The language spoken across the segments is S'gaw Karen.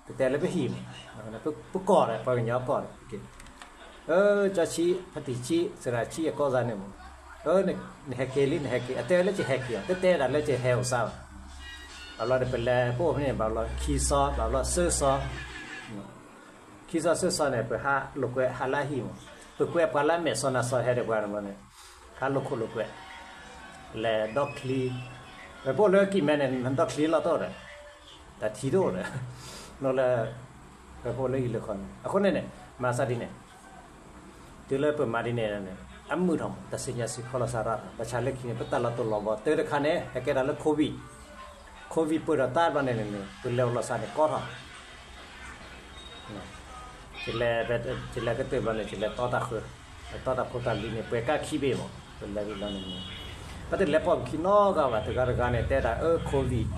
ပတဲလၢပဟံၣ်မး, ပကီၢ်ဒီး ပှၤကညီကီၢ်ဒီး, အၢ ကၠီဆံး ဖါတံၢ်ဆံး စရၣ်ဆံးအကိးသးန့ၣ်မး, အၢ နဟဲက့ၤလံ နဟဲက့ၤ အတဲဝဲလၢကဟဲက့ၤအီၤ တတဲဝဲဒၣ်လၢကဟဲအိၣ်စါဘၣ်, ဘၣ်ဘျီဒီးပလဲၤပအိၣ်ဖဲန့ၣ် ဘၣ်ဘျီခံစီ ဘၣ်ဘျီသၢစီ ခံစီသၢစီန့ၣ် ပဟးလိာ်ကွဲဟးလၢအဟံၣ်မး, ပကွဲပှၤလၢအမဲာ်စီနၤစီဟဲဒီးပှၤန့ၣ်ဘျီန့ၣ်, ဟးလိာ်ခိၣ်လိာ်ကွဲ, လဲၤဒီချံ, ပပအိၣ်လၢကံၢ်မဲန့ၣ် ဒီချံလီၤတအိၣ်ဒီး, တၢ်ထံတအိၣ်ဒီး, နီၢ်လၢ ပပအိၣ်လၢဟံၣ်လၢဃီန့ၣ် အဃိန့ၣ်န့ၣ် မၤသးဒ်န့ၣ် တုၤလၢပမၤဒ်န့ၣ်န့ၣ် အမုာ်ထီၣ်မး တၢ်စံၣ်ညီၣ်စံၣ်ခီလီၤစးရၣ်ထီၣ် ဘၣ်ဆၣ်လၢခံန့ၣ် ပတၢ်လီၤတိၢ်လီၤဘီ တၢ်တခါန့ၣ် ဟဲကဲတၢ်လၢ COVID, COVID ပၢၢ်ထီၣ်တၢ်ဘျီန့ၣ်န့ၣ် ပလဲၤအိၣ်လီၤစးန့ၣ်ကီထီၣ်, ယလဲၤကတၢၢ်ဘျီန့ၣ် ယလဲၤတီတၢ်ဃၢ, တီတၢ်ဖိတၢ်လံၤန့ၣ် ပှဲၤကါခံဘ့ၣ်မး ပလဲၤဘျီန့ၣ်န့ၣ်, ဘၣ်တလဲၤပိာ်ပခံနီတဂၤဘၣ် တဂၤတဂၤန့ၣ် တဲဒၣ်အၢ COVID,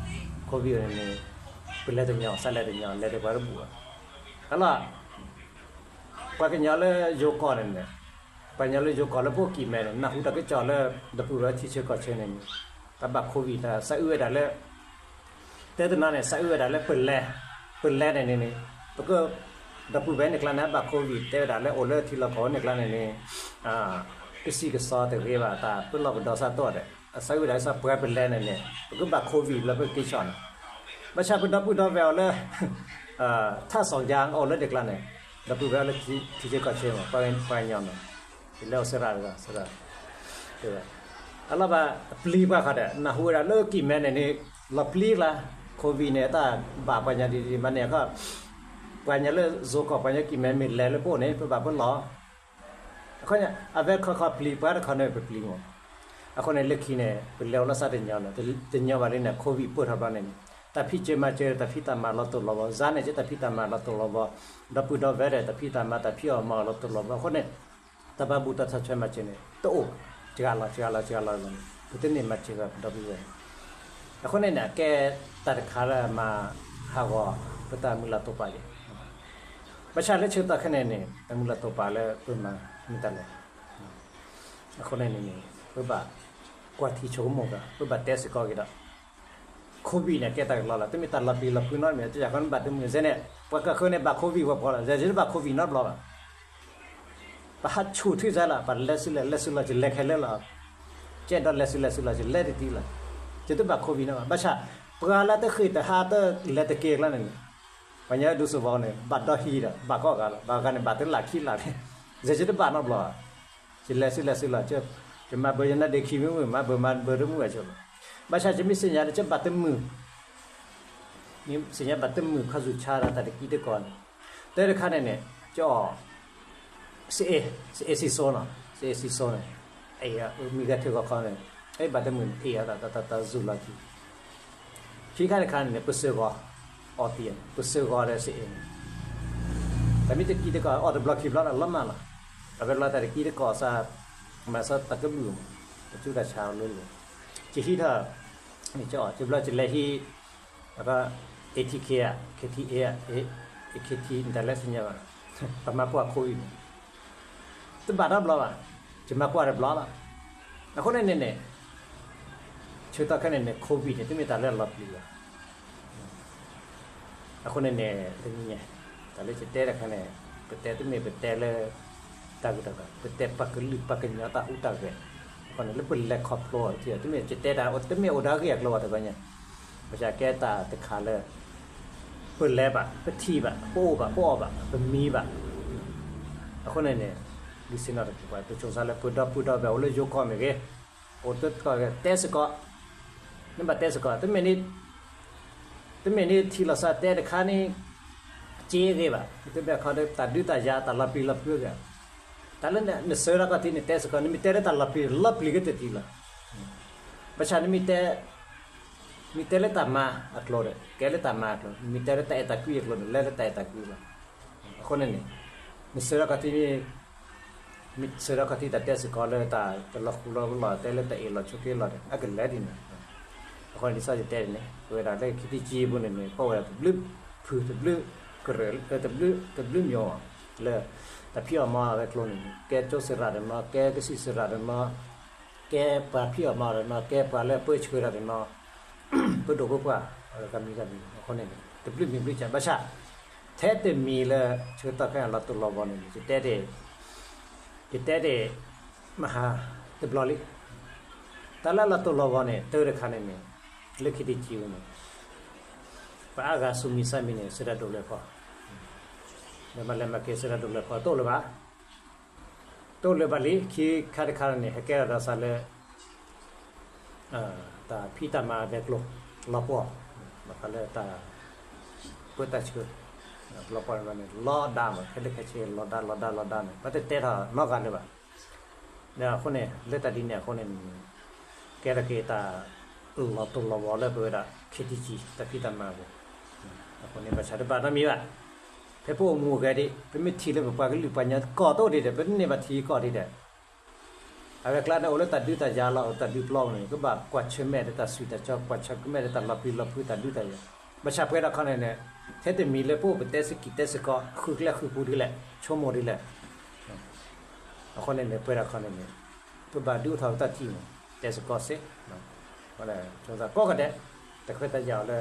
COVID န့ၣ်န့ၣ် ပလဲၤတညီ စးလဲၤတညီ လဲၤတပှၤတဘူၣ်ဘၣ်, အလီၤ ပှၤကညီလၢယိၤကီၢ်န့ၣ်န့ၣ်, ပှၤကညီလၢယိၤကီၢ်လၢပအိၣ်ကံၢ်မဲန့ၣ် နၢ်ဟူတၢ်ကစီၣ်လၢ ဒီပုၢ်ဝဲၢ်ထံဆၢကီၢ်ဆၢန့ၣ်န့ၣ်, တၢ်ဘၣ် COVID တၢ် စးအုးဝဲဒၣ်လၢ တဲတနီၤန့ၣ် စးအုးဝဲဒၣ်လၢပလဲၤ, ပလဲၤန့ၣ်န့ၣ်န့ၣ်, ပက ဒီပုၢ်ဝဲၢ်န့ၣ်ကျါန့ၣ် ဘၣ် COVID တဲဝဲဒၣ်လၢအိၣ်လၢထံလီၢ်ကီၢ်န့ၣ်ကျါန့ၣ်န့ၣ်, ကစံၣ်ကစီတဂ့ၤဘၣ် တၢ်ပလီၢ်ပဒီစးတီၢ်ဒီး အစးအုးဝဲဒၣ်လၢပှၤပလဲၤန့ၣ်န့ၣ် ပကဘၣ် COVID လၢပက့ၤဆီၣ်န့ၣ်, ဘၣ်ဆၣ်ပဒီပုၢ်ဒီဝဲၢ်အိၣ်လၢ ထၣ်စီၣ်ကၠါအိၣ်လၢဒ့ၣ်ကျါန့ၣ်, ဒီပုၢ်ဝဲၢ်လၢထံဆၢကီၢ်ဆၢမး ပှၤကညီန့ၣ်, ယလဲၤအိၣ်စရၣ်တဂၤ စရၣ် အလီၤဘၣ်ပျံၤပှၤခီဒီး နၢ်ဟူဝဲဒၣ်လၢကံၢ်မဲန့ၣ်န့ၣ် လီၤပျံၤလၢ COVID န့ၣ် တၢ်ဘၣ်ပှၤညီဒ်ဒ်မးန့ၣ်အခီ, ပှၤညီလၢယိၤကီၢ်ပှၤညီကံၢ်မဲမ့ၢ်လဲၤလၢပအိၣ်န့ၣ် ပဘၣ်ပလီၢ်, အခီ အဝဲခီခီပျံၤပှၤတခီန့ၣ် ပပျံၤမး, အဃိန့ၣ်လၢခံန့ၣ် ပလဲၤအိၣ်လီၤစးတညီလီၤ, တညီဘၣ်လၢန့ၣ် COVID ပၢၢ်ထီၣ်ဘျီန့ၣ်န့ၣ် တၢ်ဖံးစၢၤမၤစၢၤ တၢ်ဖံးတၢ်မၤလီၤတိၢ်လီၤဘီ စးန့ၣ်က့ တၢ်ဖံးတၢ်မၤလီၤတိၢ်လီၤဘီ, ဒီပုၢ်ဒီဝဲၢ်ဒီး တၢ်ဖံးတၢ်မၤ တၢ်ဖံးအီၣ်မၤအီၣ်လီၤတိၢ်လီၤဘီအဃိန့ၣ် တၢ်ဘၣ်ဘူၣ်တၢ်ဆီၣ်ထွဲမၤစၢၤန့ၣ် တအိၣ်ဘၣ်, စှၤလီၤ စှၤလီၤ စှၤလီၤလီၤန့ၣ် ပတန့ၢ်မၤစၢၤဘၣ်ပဒီပုၢ်ဝဲၢ်, အဃိန့ၣ်န့ၣ် အကဲတၢ်တခါလၢမၤဟးဂီၤ ပတၢ်မုၢ်လၢ်တိာ်ပာ်ယဲၢ်, ဘၣ်ဆၣ်လၢဆၢကတီၢ်ခဲအံၤန့ၣ် တၢ်မုၢ်လၢ်တိာ်ပာ်လၢပမၤမ့ၢ်တၢ်လဲၣ်, အဃိန့ၣ်န့ၣ် ပဘၣ်ကွၢ်ထံဆိကမိၣ်က့ၤ ပဘၣ်တဲစ့ၢ်ကီးက့ၤဒီး COVID န့ၣ် ကဲတၢ်ကလီလီၤ, တမ့ၢ်တၢ်လီၤပျံၤလီၤဖုးနီတမံၤ တယၤဃီနဘၣ်တမုာ်စ့ၢ်န့ၣ် ပှၤကဃၢန့ၣ်ဘၣ် COVID ဝဲပှီၤလီၤ, ယဲယတဘၣ် COVID နီတဘျီဘၣ်, ပဟးဆူၣ်ထံၣ်စဲလီၤ, ပလဲၤစုလဲၤ လဲၤစုလီၤ ယလဲၤခဲလၢာ်လီၤ, ကဲဒီးလဲၤစုလဲၤစုလီၤ ယလဲၤတသံလီၤ, ယတဘၣ် COVID နီဘၣ်, ဘၣ်ဆၣ် ပှၤလၢတဃ့ၢ်တဟးတလဲၤတက့ၤအကျါန့ၣ်န့ၣ် ပှၤညီဒူသဝီန့ၣ် ဘၣ်ဒီဟံၣ်ဒီး ဘၣ်ကိးဂၤလီၤ, ဘၣ်ဂၤန့ၣ် ဘၣ်တလၢ်ခံလၢ်န့ၣ်, ယဲယတဘၣ်နီတဘျီဘၣ်, ယလဲၤစုလဲၤစုလီၤ, ယမၤဘၢယနါဒ့ခံမုၢ်မုၢ် မၤဘၢမၤဘၢတမုၢ်ဝဲဆိလီၤ, ဘၣ်ဆၣ်ယမ့ၢ်သ့ၣ်ညါဒီး ယဘၣ်တမုာ် မ့ၢ်သ့ၣ်ညါဘၣ်တမုာ်ခီဆူၣ်ဆါဒီးတၢ်တကံတကီၢ်န့ၣ်, တၢ်တခါန့ၣ်န့ၣ် ကၠီ စအ့ စအ့စံစိန့ၣ်, စအ့စံစိန့ၣ်, အ့ၣ် မ့ၢ်ဂဲၤထၢၣ်ဂီၤခီန့ၣ်, အ့ၣ်ဘၣ်တမုာ်န့ၣ် အ့ၣ်အီၤတၢ်တၢ်တၢ်တၢ်စူၤလီၤခံ, ခံခါတခါန့ၣ်န့ၣ် ပစၢၤဂီၤ အီၣ်တံၢ်န့ၣ် ပစၢၤဂီၤဒီးစအ့န့ၣ်, တၢ်မ့ၢ်တကံတကီၢ် အီၣ်တဘျီခံဘျီဒီးလီၤမၢ်လီၤ, အဝဲလီၤတၢ်တကံတကီၢ်စၢ် မၤစၢၤတၢ်ကဘုၣ်မး, တၢ်ဆူးတၢ်ဆါအီၤလိၤလိၤ, ယဟံးထီၣ် ယဘျီယလဲၤဟံး အက ATK ဧါ KTA ဧါ AKT နတၢ်လဲၤသ့ၣ်ညါဘၣ်, ပမၤကွၢ် COVID န့ၣ် တဘၣ်နီတဘျီဘၣ်, ယမၤကွၢ်တဘျီလီၤ, အဃိန့ၣ်န့ၣ်န့ၣ် ဆၢကတီၢ်ခဲအံၤန့ၣ်န့ၣ် COVID န့ၣ် တမ့ၢ်တၢ်လၢအလီၤပျံၤဘၣ် အဃိန့ၣ်န့ၣ် တနံၤညါ တၢ်လၢယတဲတခါန့ၣ် ပတဲတမ့ၢ်ပတဲလၢ တၢ်ဂ့ၢ်တၢ်ကျိၤ ပတဲပှၤကလုာ်ပှၤကညီတၢ်ဟူးတၢ်ဂဲၤ, အဃိန့ၣ် လၢပလဲၤခီဖျိအီၤတထံၣ် တမ့ၢ်ယတဲတၢ် တမ့ၢ်အိၣ်ဒီးအဂ့ၢ်အကျိၤဘၣ်တခီညါ, ဘၣ်ဆၣ်ကဲတၢ်တခါလၢ ပလဲၤဘၣ် ပထံၣ်ဘၣ် ပအိၣ်ဘၣ် ပအီၣ်ဘၣ် ပမံဘၣ်, အဃိန့ၣ်န့ၣ် ဒုးသ့ၣ်နီၣ်တက့ၢ်ပှၤ ပဆိမိၣ်သးလၢပဒီပုၢ်ဒီဝဲၢ်အိၣ်လၢယိၤကီၢ်မ့ၢ်ဂ့ၤ အိၣ်တကီၢ်ဂ့ၤ တဲစ့ၢ်ကီး, နဘၣ်တဲစ့ၢ်ကီး တမ့ၢ်န့ၣ် တမ့ၢ်န့ၣ်ထံၣ်လီၤစၢ်တဲတခါန့ၣ် က့ဂ့ၤဘၣ်, တမ့ၢ်ခီဒီးတၢ်ဒုးတၢ်ယၤတၢ်လီၤပျံၤလီၤဖုးဂ့ၤ, တၢ်လၢနဆၢထၢၣ်ခီၣ်ထံးန့ၣ်တဲစ့ၢ်ကီး နမ့ၢ်တဲလၢတၢ်လီၤပျံၤ လီၤပျံၤကတၢၢ်တံၢ်လီၤ, ဘၣ်ဆၣ်နမ့ၢ်တဲ မ့ၢ်တဲလၢတၢ်မၤအကျိၤဒီး ကဲလၢတၢ်မၤအကျိၤ, မ့ၢ်တဲလၢတၢ်အဲၣ်တၢ်ကွံအကျိၤန့ၣ် လဲၤလၢတၢ်အဲၣ်တၢ်ကွံလီၤ, အဃိန့ၣ်န့ၣ် နဆၢထၢၣ်ခီၣ်ထံး မ့ၢ်ဆၢထၢၣ်ခီၣ်ထံးတၢ်တဲစ့ၢ်ကီးလၢတၢ်တလီၤဃူလီၤလီၤ တဲလၢတၢ်အ့ၣ်လိာ်ဆိးက့လိာ်ဒီး အကလဲၤဒ်န့ၣ်, အဃိန့ၣ်ဒ်သိးယတဲန့ၣ် ပဝဲဒၣ်လၢခံထံၣ်ကံပူၤန့ၣ်န့ၣ် ပဝဲဒၣ်တဘျုးဖုၣ်တဘျုးကရၢၢ် တဘျုး တဘျုးမၠိလၢ တၢ်ဖံးအီၣ်မၤအီၣ်ဝဲကျိၤန့ၣ်န့ၣ် ကဲကၠိစရၣ်တနီၤ ကဲကစံၣ်စရၣ်တနီၤ ကဲပှၤဖံးအီၣ်မၤအီၣ်တနီၤ ကဲပှၤလၢပၢဆှၢတၢ်တနီၤ ပဒိၣ်ပပှၢ် ဂၤမံၤဂၤမံၤ အဃိန့ၣ်န့ၣ် တဘျုးမံၤဘျုးကၢ် ဘၣ်ဆၣ် ထဲတမံၤလၢ ဆၢကတီၢ်ခဲအံၤလီၤတိၢ်လီၤဘီန့ၣ် ယတဲတ့ၢ်, ယတဲတ့ၢ် မဟါတဘျီလံ. တၢ်လၢလီၤတိၢ်လီၤဘီန့ၣ် တၢ်တခါန့ၣ်န့ၣ် လၢခံတံၢ်ကံဝဲန့ၣ် ပှၤအါဂၤဆူမံၤဆါမံၤန့ၣ် စံးဒၣ်ဒိၣ်လဲၣ်ဖီ, ဒီးမၤလဲၤမၤက့ၤစံးဒၣ်ဒိၣ်လဲၣ်ဖီ တအိၣ်လၢၤဘၣ်. တအိၣ်လၢၤဘၣ်လံ. ခံခါတခါန့ၣ် ဟဲကဲထီၣ်ဒီးစးလၢ တၢ်ဖံးတၢ်မၤအဂ့ၢ်အကျိၤ လီၤပှီၢ်, ဘၣ်ဃးလၢတၢ် ပၢတၢ်ဆှၢ လီၤပှီၢ်န့ၣ် လီၤဒါမး ခဲလၢာ်ခဲဆ့ လီၤဒါ လီၤဒါ လီၤဒါန့ၣ် ပတတဲထီၣ်နီတဂၤလၢၤဘၣ်. ဒီးအဃိန့ၣ် လၢတၢ်ဒ်န့ၣ်အဃိန့ၣ် ကဲထီၣ်က့ၤတၢ်လီၤတိၢ်လီၤဘီလၢပဝဲဒၣ် ခ့တံၢ်ကံ တၢ်ဖံးတၢ်မၤအပူၤ. အဃိန့ၣ် ဘၣ်ဆၣ်တဘၣ်နီတမံၤဘၣ်. ဖဲပအိၣ်မူအဂဲၤဒံး ပမ့ၢ်ထံၣ်လၢပပှၤကလုာ်ပှၤကညီကိးတအိၣ်ဒံးဒီး ပန့ၢ်ဘၣ်ထံကီၢ်ဒံးဒီး အဝဲကျါန့ၣ်အိၣ်လၢတၢ်ဒုးတၢ်ယၤလီၤ တၢ်ဒုးပျီပူၤန့ၣ် ကဘၣ်ကွၢ်ဆၢၣ်မဲာ်ဒီးတၢ်ဆူးတၢ်ဆါ ကွၢ်ဆၢၣ်မဲာ်ဒီးတၢ်လီၤပျံၤလီၤဖုးတၢ်ဒုးတၢ်ယၤ. ဘၣ်ဆၣ်ပှဲၤဒီးခီန့ၣ်န့ၣ် ထဲတမံၤလၢပအိၣ်ပတဲစ့ၢ်ကီးတဲစ့ၢ်ကီး ဃုကျဲဃုပူၤဒ်လဲၣ် ဆိကမိၣ်ဒ်လဲၣ်. အဃိန့ၣ်န့ၣ် ပှဲၤဒီးခီန့ၣ်န့ၣ် ပဘၣ်ဒုးအိၣ်ထီၣ်ပတၢ်ထံၣ်န့ၣ် တဲစ့ၢ်ကီးစ့ၢ် ဆိသးကိးဂၤဒဲး တၢ်ခွဲးတၢ်ယာ်အီၤလၢ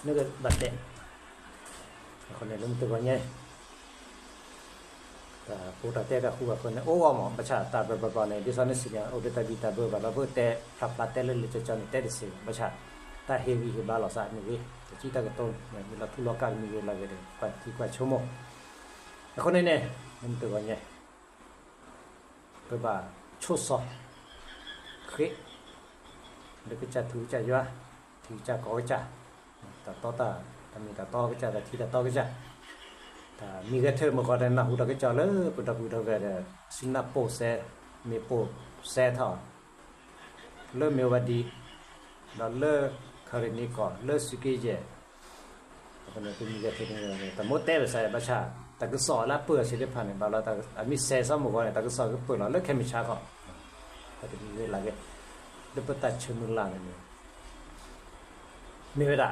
နကဘၣ်တဲ အဃိန့ၣ် လၢမုၢ်တဂီၤညါ တၢ်ဖိတၢ်တဲတၢ်ဃူဘၣ်ဃီန့ၣ် အိၣ်ဂီၢ်မး ဘၣ်ဆၣ်တၢ်ဘၢဘၢဘၢန့ၣ် ဒ်သိးန့ၣ်စံးန့ၣ် အိၣ်ဒီးတၢ်ဘံၣ်တၢ်ဘၢဘၣ်ဒီး ပတဲဖျါဖျါတဲလၢလၢကၠီကၠီန့ၣ် တဲတစ့ၢ်ဘၣ် ဘၣ်ဆၣ် တၢ်ဟ့ၣ်ဂံၢ်ဟ့ၣ်ဘါလီၤသးမ့ၢ်ဂ့ၤ တၢ်စံးတၢ်ကတိၤန့ၣ် မ့ၢ်လီၤထူလီၤကၢ်တမံၤဂ့ၤလၢဂ့ၤဒီး ပှၤထံကွၢ်ဆိကမိၣ် အဃိန့ၣ်န့ၣ် လၢမုၢ်တဂီၤညါ ပဘၣ်ဆိၣ်စီ ဃ့ လၢကစၢ်ထူကစၢ်ယွၤ ထံကစၢ်ကီၢ်ကစၢ် တၢ်တီတၢ် တၢ်မ့ၢ်တၢ်တီကစၢ် တၢ်ထံတၢ်တီကစၢ် တၢ်မံၤဂဲၤထၢၣ်မုၢ်ဂီၤဒီး နၢ်ဟူတၢ်ကစီၣ်လၢပဒီပုၢ်ဒီဝဲၢ်ဒီး စံနၢ်ပိၢ်စဲ မ့ၢ်ပိၢ်စဲထီၣ် လၢမ့ၢ်ဝဲဒံး ဒီးလၢခရံာ်နံၤကီၢ် လၢစူးက့ယဲၢ် အဃိန့ၣ် ပမံၤဂဲၤထၢၣ်န့ၣ် တၢ်မိၣ်တဲဝဲစးယဘၣ်ဆၣ် တၢ်ကစီၣ်လၢအပၢၢ်အီၤသ့ၣ်တဖၣ်န့ၣ် ဘၣ်လီၤ အမ့ၢ်စဲးစီမုၢ်ဂီၤန့ၣ် တၢ်ကစီၣ်ကပၢၢ်လီၤလၢခဲမုၢ်ဆါခီ တၢ်တမံၤဂ့ၤလၢဂ့ၤ လၢပတၢ်ဆၢမုၢ်လၢ်န့ၣ်န့ၣ် မ့ၢ်ဝဲဒၣ် ဒ်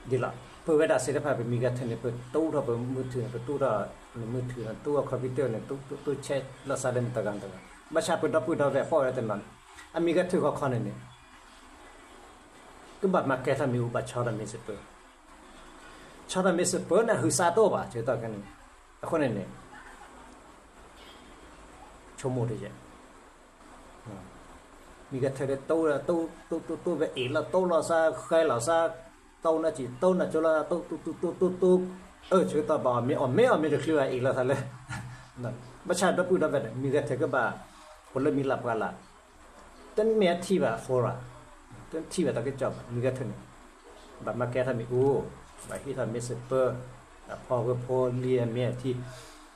လီၤ ပဝဲဒၣ်သ့ၣ်တဖၣ် ပမံၤဂဲၤထၢၣ်န့ၣ် ပတူၢ်ထီၣ်ပမုၢ်ထူၣ်န့ၣ် ပတူၢ်ထီၣ်နမုၢ်ထူၣ်န့ၣ် တူၢ်အီၤ computer န့ၣ် တူၢ်တူၢ်တူၢ် check လီၤစးလၢမတၤဂၤမတၤဂၤ ဘၣ်ဆၣ်ပဒီပုၢ်ဒီဝဲၢ်ပီၣ်ဝဲတနီၤန့ၣ် အမံၤဂဲၤထၢၣ်ခီခီန့ၣ်န့ၣ် ကဘၣ်မၤကဲထီၣ်မ့ၣ်အူ ဘၣ်ဆီထီၣ်မ့ၢ်စပၢၤ ဆီထီၣ်မ့ၢ်စပၢၤန့ၣ် ဟုးစးတအိၣ်ဘၣ် ဆၢကတီၢ်ခဲအံၤန့ၣ် အဃိန့ၣ်န့ၣ် ဆိကမိၣ်တယဲၢ် မံၤကထၢၣ်ဒီး တိၢ် တိၢ် တိၢ် တိၢ် ဝဲအ့ၣ်လီၤ တိၢ်လီၤစၢ် ဃဲလီၤစၢ် တိၢ်နၢ်စံၣ် တိၢ်နၢ်ကၠိလီၤ တိၢ် တိၢ် တိၢ် တိၢ် တိၢ် အၢ ဆၢကတီၢ်ဘၣ်အီၤ မ့ၢ်အီၣ်မ့ၢ်အီၣ်မ့ၢ်တ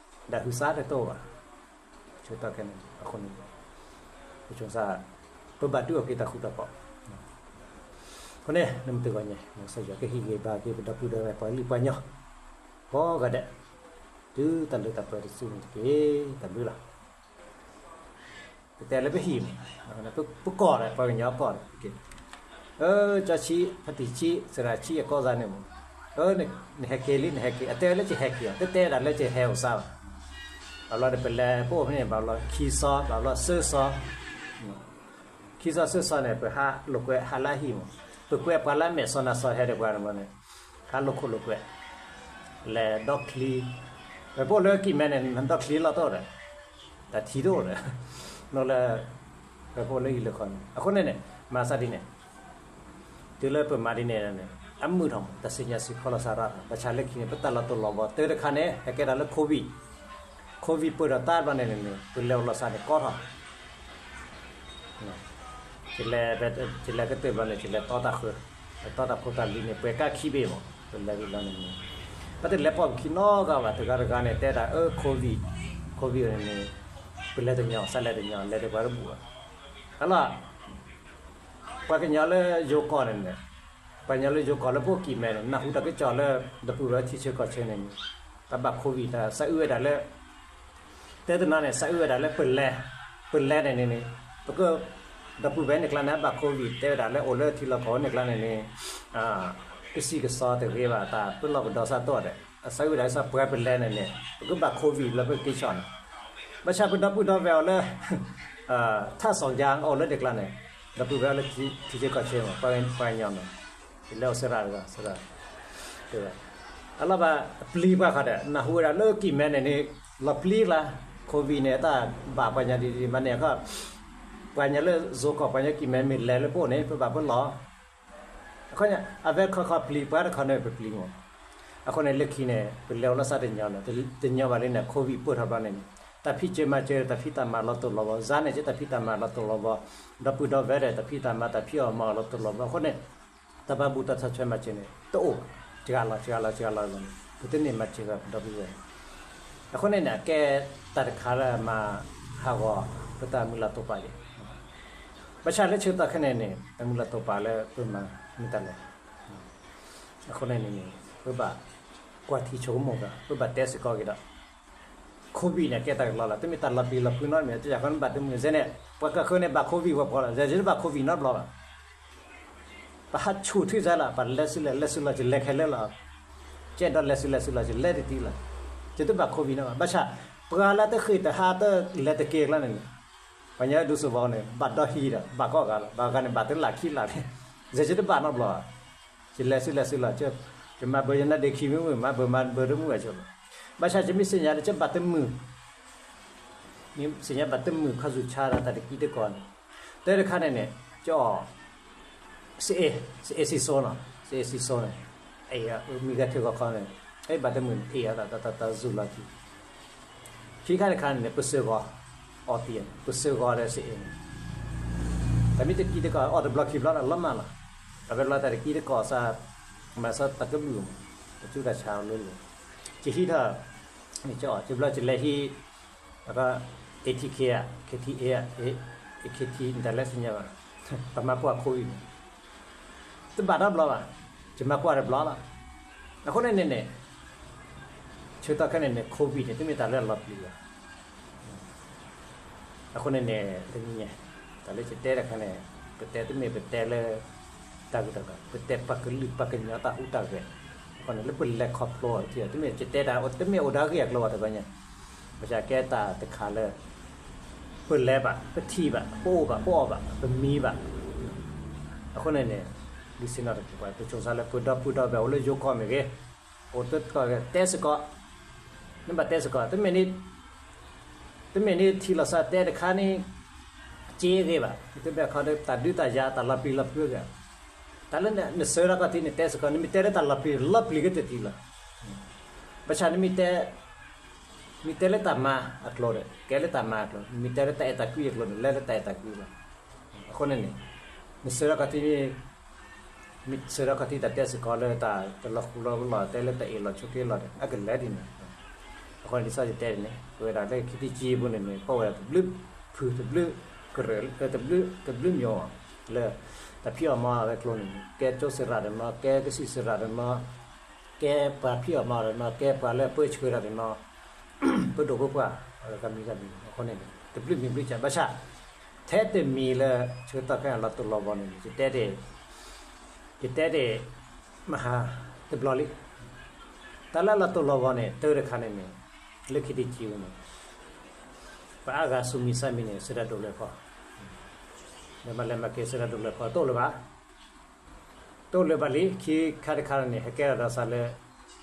ချုးဘၣ် အ့ၣ်လီၤသးလၢ ဘၣ်ဆၣ်ဒီပုၢ်ဒီဝဲၢ်န့ၣ် မံၤကထၢၣ်ကဘၣ် အိၣ်လၢမံၤလၢ်ပှၤလၢ် တမ့ၢ်အထံၣ်ဘၣ် phone တထံၣ်ဘၣ်တၢ်ကစီၣ်ဘၣ် မံၤကထၢၣ်န့ၣ် ဘၣ်မၤကဲထီၣ်မ့ၣ်အူ ဘၣ်ဟ့ၣ်ထီၣ်မ့ၢ်စပၢၤ ဖီဂၢၢ်ဖိလံၤအမ့ၢ်အထံၣ် ဒီးဟုးစးတတိၢ်ဘၣ် ဆၢကတီၢ်ခဲအံၤန့ၣ် အဃိန့ၣ် ပဆိကမိၣ် ပဘၣ်ဒုးအီၣ်က့ၤတၢ်ဃူတၢ်ဖိး အဃိန့ၣ် နမ့ၢ်တဂီၤညါ မ်ကစၢ်ယွၤကဟ့ၣ်ဂံၢ်ဘါက့ၤ ပဒီပုၢ်ဒီဝဲၢ်ပှၤလံၣ်ပှၤညီ ကိးဂၤဒဲး တုၤတၢ်လၢတၢ်ပှဲၤတစုန့ၣ်တက့ၢ် တၢ်ဘျုးလီၤ. ပတဲလၢပဟံၣ်မး ပကီၢ်ဒီး ပှၤကညီကီၢ်ဒီး အၢ ကၠီဆံး ဖါတံၢ်ဆံး သရၣ်ဆံး အကိးသးန့ၣ်မး အၢ နဟဲက့ၤလံ နဟဲက့ၤ အတဲဝဲလၢကဟဲက့ၤအီၤ တတဲဒၣ်လၢကဟဲအိၣ်စါဘၣ် ဘၣ်ဘျီဒီးပလဲၤပအိၣ်ဖဲန့ၣ် ဘၣ်ဘျီခံစီ ဘၣ်ဘျီသၢစီ ခံစီသၢစီန့ၣ် ပဟးလိာ်ကွဲ ဟးလၢအဟံၣ်မး ပကွဲပှၤလၢအမဲာ်စီနၤစီဟဲဒီးပှၤန့ၣ်န့ၣ် ဟးလိာ်ခိၣ်လိာ်ကွဲ လဲၤဒီချံ ပအိၣ်လၢကံၢ်မဲန့ၣ် ဒီချံလီၤတိၢ်ဒီး တၢ်ထံတအိၣ်ဒီး နီၢ်လၢ ပအိၣ်လၢဟံၣ်လၢဃီန့ၣ် အဃိန့ၣ်န့ၣ် မၤသးဒ်န့ၣ် တုၤလၢပမၤဒ်န့ၣ်န့ၣ် အမုာ်ထီၣ်မး တၢ်သ့ၣ်ညါစ့ၢ်ကီးလီၤစးရၣ် ဘၣ်ဆၣ်လၢခံန့ၣ် ပတၢ်လီၤတိၢ်လီၤဘီတၢ်တခါန့ၣ် ဟဲကဲဒၣ်လၢ COVID COVID ပၢၢ်ဒီးတၢ်ဘျီန့ၣ်န့ၣ် ပလဲၤအိၣ်လီၤစးန့ၣ်ကီထီၣ် ယလဲၤ ယလဲၤကတၢၢ်ဘျီန့ၣ် ယလဲၤတီတၢ်ဃၢၤ တီတၢ်ဖိတၢ်လံၤန့ၣ် ပှဲၤကါခံဘ့ၣ်မး ပလဲၤဝံၤလီၤန့ၣ် ပတလဲၤပိာ်ပခံနီတဂၤဘၣ် တဂၤတဂၤန့ၣ် တဲဒၣ်အၢ COVID COVID န့ၣ်န့ၣ် ပလဲၤတညီ စးလဲၤတညီ လဲၤတပှၤတဘူၣ်ဘၣ် အလီၢ် ပှၤကညီလၢယိၤကီၢ်န့ၣ်န့ၣ် ပှၤကညီလၢယိၤကီၢ်လၢပအိၣ်ကံၢ်မဲန့ၣ် နၢ်ဟူတၢ်ကစီၣ်လၢဒီပုၢ်ဝဲၢ်ထံဆၢကီၢ်ဆၢန့ၣ်န့ၣ် တၢ်ဘၣ် COVID တၢ်သးအုးဝဲဒၣ်လၢ တဲတနီၤန့ၣ် သးအုးဝဲဒၣ်လၢပလဲၤ ပလဲၤန့ၣ်န့ၣ်န့ၣ် ပက ဒီပုၢ်ဝဲၢ်န့ၣ်ကျါန့ၣ် အဘၣ် COVID တဲဝဲဒၣ်လၢအိၣ်လၢထံလီၢ်ကီၢ်န့ၣ်ကျါန့ၣ်န့ၣ် ကစံၣ်ကစီတဂ့ၤဘၣ် တၢ်ပလီၢ်ပဒီသးတိၢ်ဒီး အသးအုးဝဲဒၣ်လၢပှၤပလဲၤန့ၣ်န့ၣ် ပကဘၣ် COVID လၢပက့ၤဆီၣ်န့ၣ် ဘၣ်ဆၣ်ပဒီပုၢ်ဒီဝဲၢ်အိၣ်လၢ ထၣ်စီၤယါအိၣ်လၢန့ၣ်ကျါန့ၣ် ဒီပုၢ်ဝဲၢ်အိၣ်လၢထံဆၢကီၢ်ဆၢမး ပှၤကညီမး ယလဲၤအိၣ်စရၣ်တဂၤ စရၣ် တဲဝဲ အလီၤဘၣ်ပျံၤပှၤခီဒီး နၢ်ဟူဝဲဒၣ်လၢကံၢ်မဲန့ၣ်န့ၣ် လီၤပျံၤလၢ COVID န့ၣ် အတၢ်ဘၣ်ပှၤညါဒ်ဒ်မးန့ၣ်အခီ ပှၤညါလၢ zone ခီ ပှၤညါကံၢ်မဲ မ့ၢ်လဲၤလၢပအိၣ်န့ၣ် ပဘၣ်ပလီၢ် အခီ အဝဲခီခီပျံၤ ပှၤတခီန့ၣ်ပပျံၤမး. အဃိန့ၣ် လၢခံန့ၣ် ပလဲၤအိၣ်လၢစးတညီလၢ တညီဘၣ်လံန့ၣ် COVID ပၢၢ်ထီၣ်ဘျီန့ၣ်န့ၣ် တၢ်ဖံးစၢၤမၤစၢၤ တၢ်ဖံးတၢ်မၤလီၤတိၢ်လီၤဘီ စးန့ၣ်က့ တၢ်ဖံးတၢ်မၤလီၤတိၢ်လီၤဘီ ဒီပုၢ်ဒီဝဲၢ်ဒီး တၢ်ဖံးတၢ်မၤ တၢ်ဖံးအီၣ်မၤအီၣ်လီၤတိၢ်လီၤဘီ အဃိန့ၣ် တၢ်ဘၣ်ဘူၣ်တၢ်ဆီၣ်ထွဲမၤစၢၤန့ၣ် တအိၣ်ဘၣ် စှၤလီၤ စှၤလီၤ စှၤလီၤန့ၣ် ပတန့ၢ်မၤစၢၤဘၣ်ပဒီပုၢ်ဝဲၢ် အဃိန့ၣ်န့ၣ် အကဲတၢ်တခါလၢမၤဟးဂီၤ ပတၢ်မုၢ်လၢ်တိာ်ပာ်ယဲၢ် ဘၣ်ဆၣ်လၢဆၢကတီၢ်ခဲအံၤန့ၣ်န့ၣ် တၢ်မုၢ်လၢ်တိာ်ပာ်လၢပမၤမ့ၢ်တၢ်လဲၣ် အဃိန့ၣ်န့ၣ်န့ၣ် ပဘၣ်ကွၢ်ထံဆိကမိၣ်ဒီး ပဘၣ်တဲစ့ၢ်ကီးက့ၤဒီး COVID န့ၣ် ကဲတၢ်ကလီလီၤ တမ့ၢ်တၢ်လီၤပျံၤလီၤဖုးနီတမံၤ တယၤဃီနဘၣ်တမုာ် စ့န့ၣ် ပှၤကဃၢန့ၣ် ဘၣ် COVID ဝဲပှၤလီၤ ယတဘၣ် COVID နီတဘျီဘၣ် ပဟးဆူၣ်ထံစါလီၤ ပလဲၤစုလဲၤ လဲၤစုလီၤ ယလဲၤခဲလၢာ်လီၤ ကဲဒီးလဲၤစုလဲၤစုလီၤ ယလဲၤတသံလီၤ ယတဘၣ် COVID နီဘၣ် ဘၣ်ဆၣ် ပှၤလၢတဃ့ၢ်တဟးတလဲၤတက့ၤအကျါန့ၣ်န့ၣ် ပှၤညါဒူစိၤဘီန့ၣ် ဘၣ်ဒီဟံးဒီး ဘၣ်ကိးဂၤလီၤ ဘၣ်ဂၤန့ၣ် ဘၣ်တလၢ်ခံလၢ်န့ၣ် ယဲယတဘၣ်နီတဘျီဘၣ် ယလဲၤစုလဲၤစုလီၤ ယမၤဘၢယနါဒ့ခံမုၢ်မုၢ် မၤဘၢမၤဘၢတမုၢ်ဝဲဆိလီၤ ဘၣ်ဆၣ်ယမ့ၢ်သ့ၣ်ညါလၢယဘၣ်တမုာ် မ့ၢ်သ့ၣ်ညါဘၣ်တမုာ်ခီဆူၣ်ဆါဒီးတၢ်တကံတကီၢ်န့ၣ် တၢ်တခါန့ၣ်န့ၣ် ကၠီ စအ့ စအ့စံစိနီၤ စအ့စံစိန့ၣ် အ့ၣ်မံၤဂၤထုးဂီၤခီန့ၣ် အ့ၣ်ဘၣ်တမုာ်န့ၣ် အ့ၣ်အသးတၢ်တၢ်တၢ်စူၤလီၤခံ ခံခါတခါန့ၣ်န့ၣ် ပစၢဂီၤ အီၣ်တံၢ် ပစၢဂီၤဒီးစအ့န့ၣ် တၢ်မ့ၢ်တကံတကီၢ် အီၣ်တဘျီခံဘျီလီၤ လီၤမၢ်လီၤ အဝဲဘျီတၢ်တကံတကီၢ်စၢ် မၤစၢ်တၢ်ကဘုၣ်မး တၢ်ဆူးတၢ်ဆါအီၤလိၤလိၤ ယဟံးထီၣ် ယဘျီယလဲၤဟံး အက ATK ဧါ KTA ဧါ AKT မတၤလဲၣ်သ့ၣ်ညါဘၣ် ပမၤကွၢ် COVID န့ၣ် တဘၣ်နီတဘျီဘၣ် ယမၤကွၢ်တဘျီလီၤ အဃိန့ၣ်န့ၣ်န့ၣ် ဆၢကတီၢ်ခဲအံၤန့ၣ် COVID န့ၣ် တမ့ၢ်တၢ်လၢအလီၤပျံၤဘၣ် အဃိန့ၣ်န့ၣ် တနံၤညါ တၢ်လၢယတဲတခါန့ၣ် ပတဲတမ့ၢ်ပတဲလၢ တၢ်ဂ့ၢ်တၢ်ကျိၤ ပတဲပှၤကလုာ်ပှၤကညီတၢ်ဟူးတၢ်ဂဲၤ အဃိန့ၣ် လၢပလဲၤခီဖျိအီၤတထံၣ် တမ့ၢ်ယတဲတၢ် တမ့ၢ်အိၣ်ဒီးအဂ့ၢ်အကျိၤဘၣ်တဘျီညါ ဘၣ်ဆၣ်ကဲတၢ်တခါလၢ ပလဲၤဘၣ် ပထံၣ်ဘၣ် ပအိၣ်ဘၣ် ပအီၣ်ဘၣ် ပမံဘၣ် အဃိန့ၣ်န့ၣ် ဒုးဆ့ၣ်နီၤတကပၤ ပဆိမိၣ်သးလၢပဒီပုၢ်ဒီဝဲၢ်အိၣ်လၢယိၤကီၢ်မ့ၢ်ဂ့ၤ အိၣ်တကီၢ်ဂ့ၤ တဲစ့ၢ်ကီး နဘၣ်တဲစ့ၢ်ကီး တမ့ၢ်န့ၣ် တမ့ၢ်န့ၣ်ထံၣ်လိာ်သးတဲတခါန့ၣ် က့အဂ့ၢ်ဘၣ် တဘၣ်ခီဒီးတၢ်ဒုးတၢ်ယၤ တၢ်လီၤပျံၤလီၤဖုးအဂ့ၢ် တၢ်လၢနဆၢထၢၣ်ကီးထံးန့ၣ် တဲစ့ၢ်ကီး နမ့ၢ်တဲလၢတၢ်လီၤပျံၤ လီၤပျံၤကတၢၢ်တံၢ်လီၤ ဘၣ်ဆၣ်နမ့ၢ်တဲ မ့ၢ်တဲလၢတၢ်မၤအကျိၤဒီး ကဲလၢတၢ်မၤအကျိၤ မ့ၢ်တဲလၢတၢ်အဲၣ်တၢ်ကွံအကျိၤန့ၣ် လဲၤလၢတၢ်အဲၣ်တၢ်ကွံလီၤ အဃိန့ၣ်န့ၣ် နဆၢထၢၣ်ကီးထံး မ့ၢ်ဆၢထၢၣ်ကီးထံးတၢ်တဲစ့ၢ်ကီးလၢတၢ်တလီၤဃူလီၤလီၤ တဲလၢတၢ်အ့ၣ်လီၤဆိးက့လီၤဒီး အကလဲၤဒ်န့ၣ် အဃိန့ၣ်ဒ်သိးယတဲန့ၣ် ပဝဲဒၣ်လၢခံထံၣ်ကံပူၤန့ၣ်န့ၣ် ပဝဲဒၣ်တဘျုးဖုးတဘျုးကရၢၢ် တဘျုး တဘျုးမၠိၤ လၢ တၢ်ဖံးအီၣ်မၤအီၣ်ဝဲကျိၤန့ၣ် ကဲကၠိစရၣ်တနီၤ ကဲကစံၣ်စရၣ်တနီၤ ကဲပှၤဖံးအီၣ်မၤအီၣ်တနီၤ ကဲပှၤလၢပၢဆှၢတၢ်တနီၤ ပဒိၣ်ပပှၢ် ကမံၤကမံၤ အဃိန့ၣ် တဘျုးမံၤဘျုးကၠၢ် ဘၣ်ဆၣ် ထဲတမံၤလၢ ဆၢကတီၢ်ခဲအံၤလီၤတိၢ်လီၤဘီန့ၣ် ယတဲတ့ၢ် ယတဲတ့ၢ် မဟါတဘျီလံ တၢ်လၢလီၤတိၢ်လီၤဘီန့ၣ် တၢ်တခါန့ၣ်န့ၣ် လၢခံထံၣ်ကံပူၤန့ၣ် ပှၤအါဂၤဆူမံၤဆါမံၤန့ၣ် စံးတၢ်ဒိးလဲၤခီ လၢမၤလဲၤမၤက့ၤ စံးတၢ်ဒိးလဲၤခီ တအိၣ်လၢၤဘၣ် တအိၣ်လၢၤဘၣ်လံ ခံခါတခါန့ၣ် ဟဲကဲထီၣ်ဒီးစးလၢ တၢ်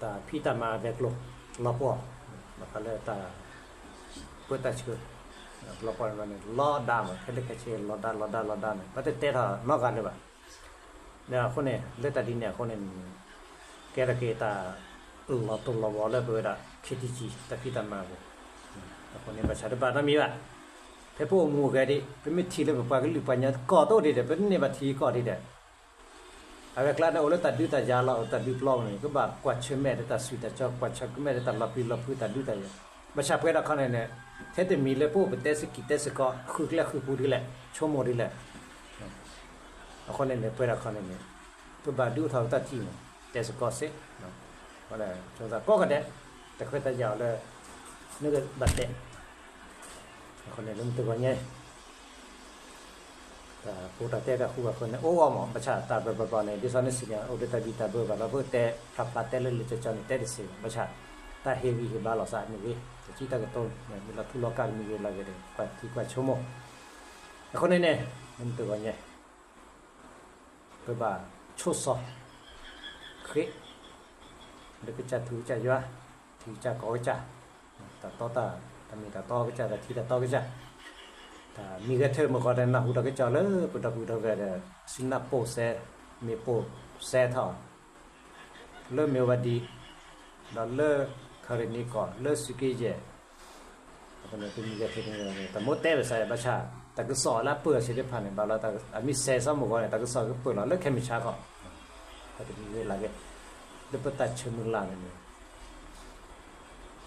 ဖံးတၢ်မၤအကျိၤ လီၤပှီၢ် ဘၣ်ဃးလၢတၢ် ပၢတၢ်ဆှၢ လီၤပှီၢ်န့ၣ် လီၤဒါမး ခဲလၢာ်ခဲဆ့ လီၤဒါ လီၤဒါ လီၤဒါန့ၣ် ဘၣ်တတဲထီၣ်နီတဂၤလၢၤဘၣ် အဃိန့ၣ် လၢတၢ်ဒ်န့ၣ်အဃိန့ၣ် ကဲထီၣ်က့ၤတၢ်လီၤတိၢ်လီၤဘီလၢပဝဲဒၣ် ခံထံၣ်ကံ တၢ်ဖံးတၢ်မၤအပူၤ အဃိန့ၣ် ဘၣ်ဆၣ်တဘၣ်နီတမံၤဘၣ် ဖဲပအိၣ်မူအဂဲၤဒံး ပမ့ၢ်ထံၣ်လၢပပှၤကလုာ်ပှၤကညီကီၢ်တအိၣ်ဒံးဒီး ပန့ၢ်ဘၣ်ထံကီၢ်ဒံးဒီး အဝဲကျါန့ၣ် အိၣ်လၢတၢ်ဒုးတၢ်ယၤလီၤ တၢ်ဒုးပျီပူၤန့ၣ် ကဘၣ်ကွၢ်ဆၢၣ်မဲာ်ဒီးတၢ်သွံၣ်တၢ်စီ ကွၢ်ဆၢၣ်မဲာ်ဒီးတၢ်လီၤပျံၤလီၤဖုးတၢ်ဒုးတၢ်ယၤ ဘၣ်ဆၣ်ပှဲၤဒၣ်ခီန့ၣ်န့ၣ် ထဲတမံၤလၢပအိၣ်ပတဲစ့ၢ်ကီးတဲစ့ၢ်ကီး ဃုကျဲဃုပူၤဒ်လဲၣ် ဆိကမိၣ်ဒ်လဲၣ် အဃိန့ၣ်န့ၣ် ပှဲၤဒၣ်ခီန့ၣ်န့ၣ် ပဘၣ်ဒုးအိၣ်ထီၣ်ပတၢ်ထံၣ်မး တဲစ့ၢ်ကီးစ့ၢ် ကိးဂၤဒဲး တၢ်ခွဲးတၢ်ယာ်အီၤလၢ နကဘၣ်တဲ အဃိန့ၣ် လၢမုၢ်တဂီၤညါ တၢ်ပူတၢ်တဲတၢ်ဃူဘၣ်ဃီန့ၣ် အိၣ်ဂီၢ်မး ဘၣ်ဆၣ်တၢ်ဘၢၣ်ဘၢၣ်ဘၣ်န့ၣ် ဒ်သိးနစံၣ်ညီၣ် အိၣ်ဒီးတၢ်ဘံၣ်တၢ်ဘၢဘၣ်ဒီး ပကတဲဖျါဖျါတဲလၢလၢကၠီကၠီန့ၣ် တဲတသ့ဘၣ် ဘၣ်ဆၣ် တၢ်ဟ့ၣ်ဂံၢ်ဟ့ၣ်ဘါလိာ်သးမ့ၢ်ဂ့ၤ တၢ်စံးတၢ်ကတိၤ မ့ၢ်လီၤထူလီၤကၢ်မ့ၢ်ဂ့ၤလၢအဂ့ၤဒီး ကွၢ်ထံကွၢ်ဆိကမိၣ် အဃိန့ၣ်န့ၣ် လၢမုၢ်တဂီၤညါ ပဘၣ်ဆိၣ်စီ ဃ့ၢ်, လၢကစၢ်ထူကစၢ်ယွၤ, ထံကစၢ်ကီၢ်ကစၢ်, တၢ်တီတၢ်, တၢ်မ့ၢ်တၢ်တီကစၢ်, တၢ်ထံတၢ်တီကစၢ်, တၢ်မံၤဂဲၤထၢၣ်မုၢ်ဂီၤဒီးနၢ်ဟူဒီးကစၢ်လၢပဒီပုၢ်ဒီဝဲၢ်ဒီး စံနၢ်ပိၢ်စဲ, မ့ၢ်ပိၢ်စဲထီၣ် လၢမ့ၢ်ဝဲဒံ, ဒီးလၢခရံာ်နံၣ်ကီၢ် လၢစူက့ယဲၢ်, အဃိန့ၣ် ပမံၤဂဲၤထၢၣ်န့ၣ် တၢ်မိၣ်တဲဝဲစးယဘၣ်ဆၣ် တၢ်ကစီၣ်လၢအပၢၢ်အဆၢသ့ၣ်တဖၣ်န့ၣ် ဘၣ်လီၤ အမ့ၢ်စဲးစီမုၢ်ဂီၤန့ၣ် တၢ်ကစီၣ်ကပၢၢ်လီၤလၢခဲမုၢ်ဆါခီ, တမံၤဂ့ၤလၢ်ဂ့ၤ, လၢပတၢ်ဆၢမုၢ်လၢ်န့ၣ်န့ၣ်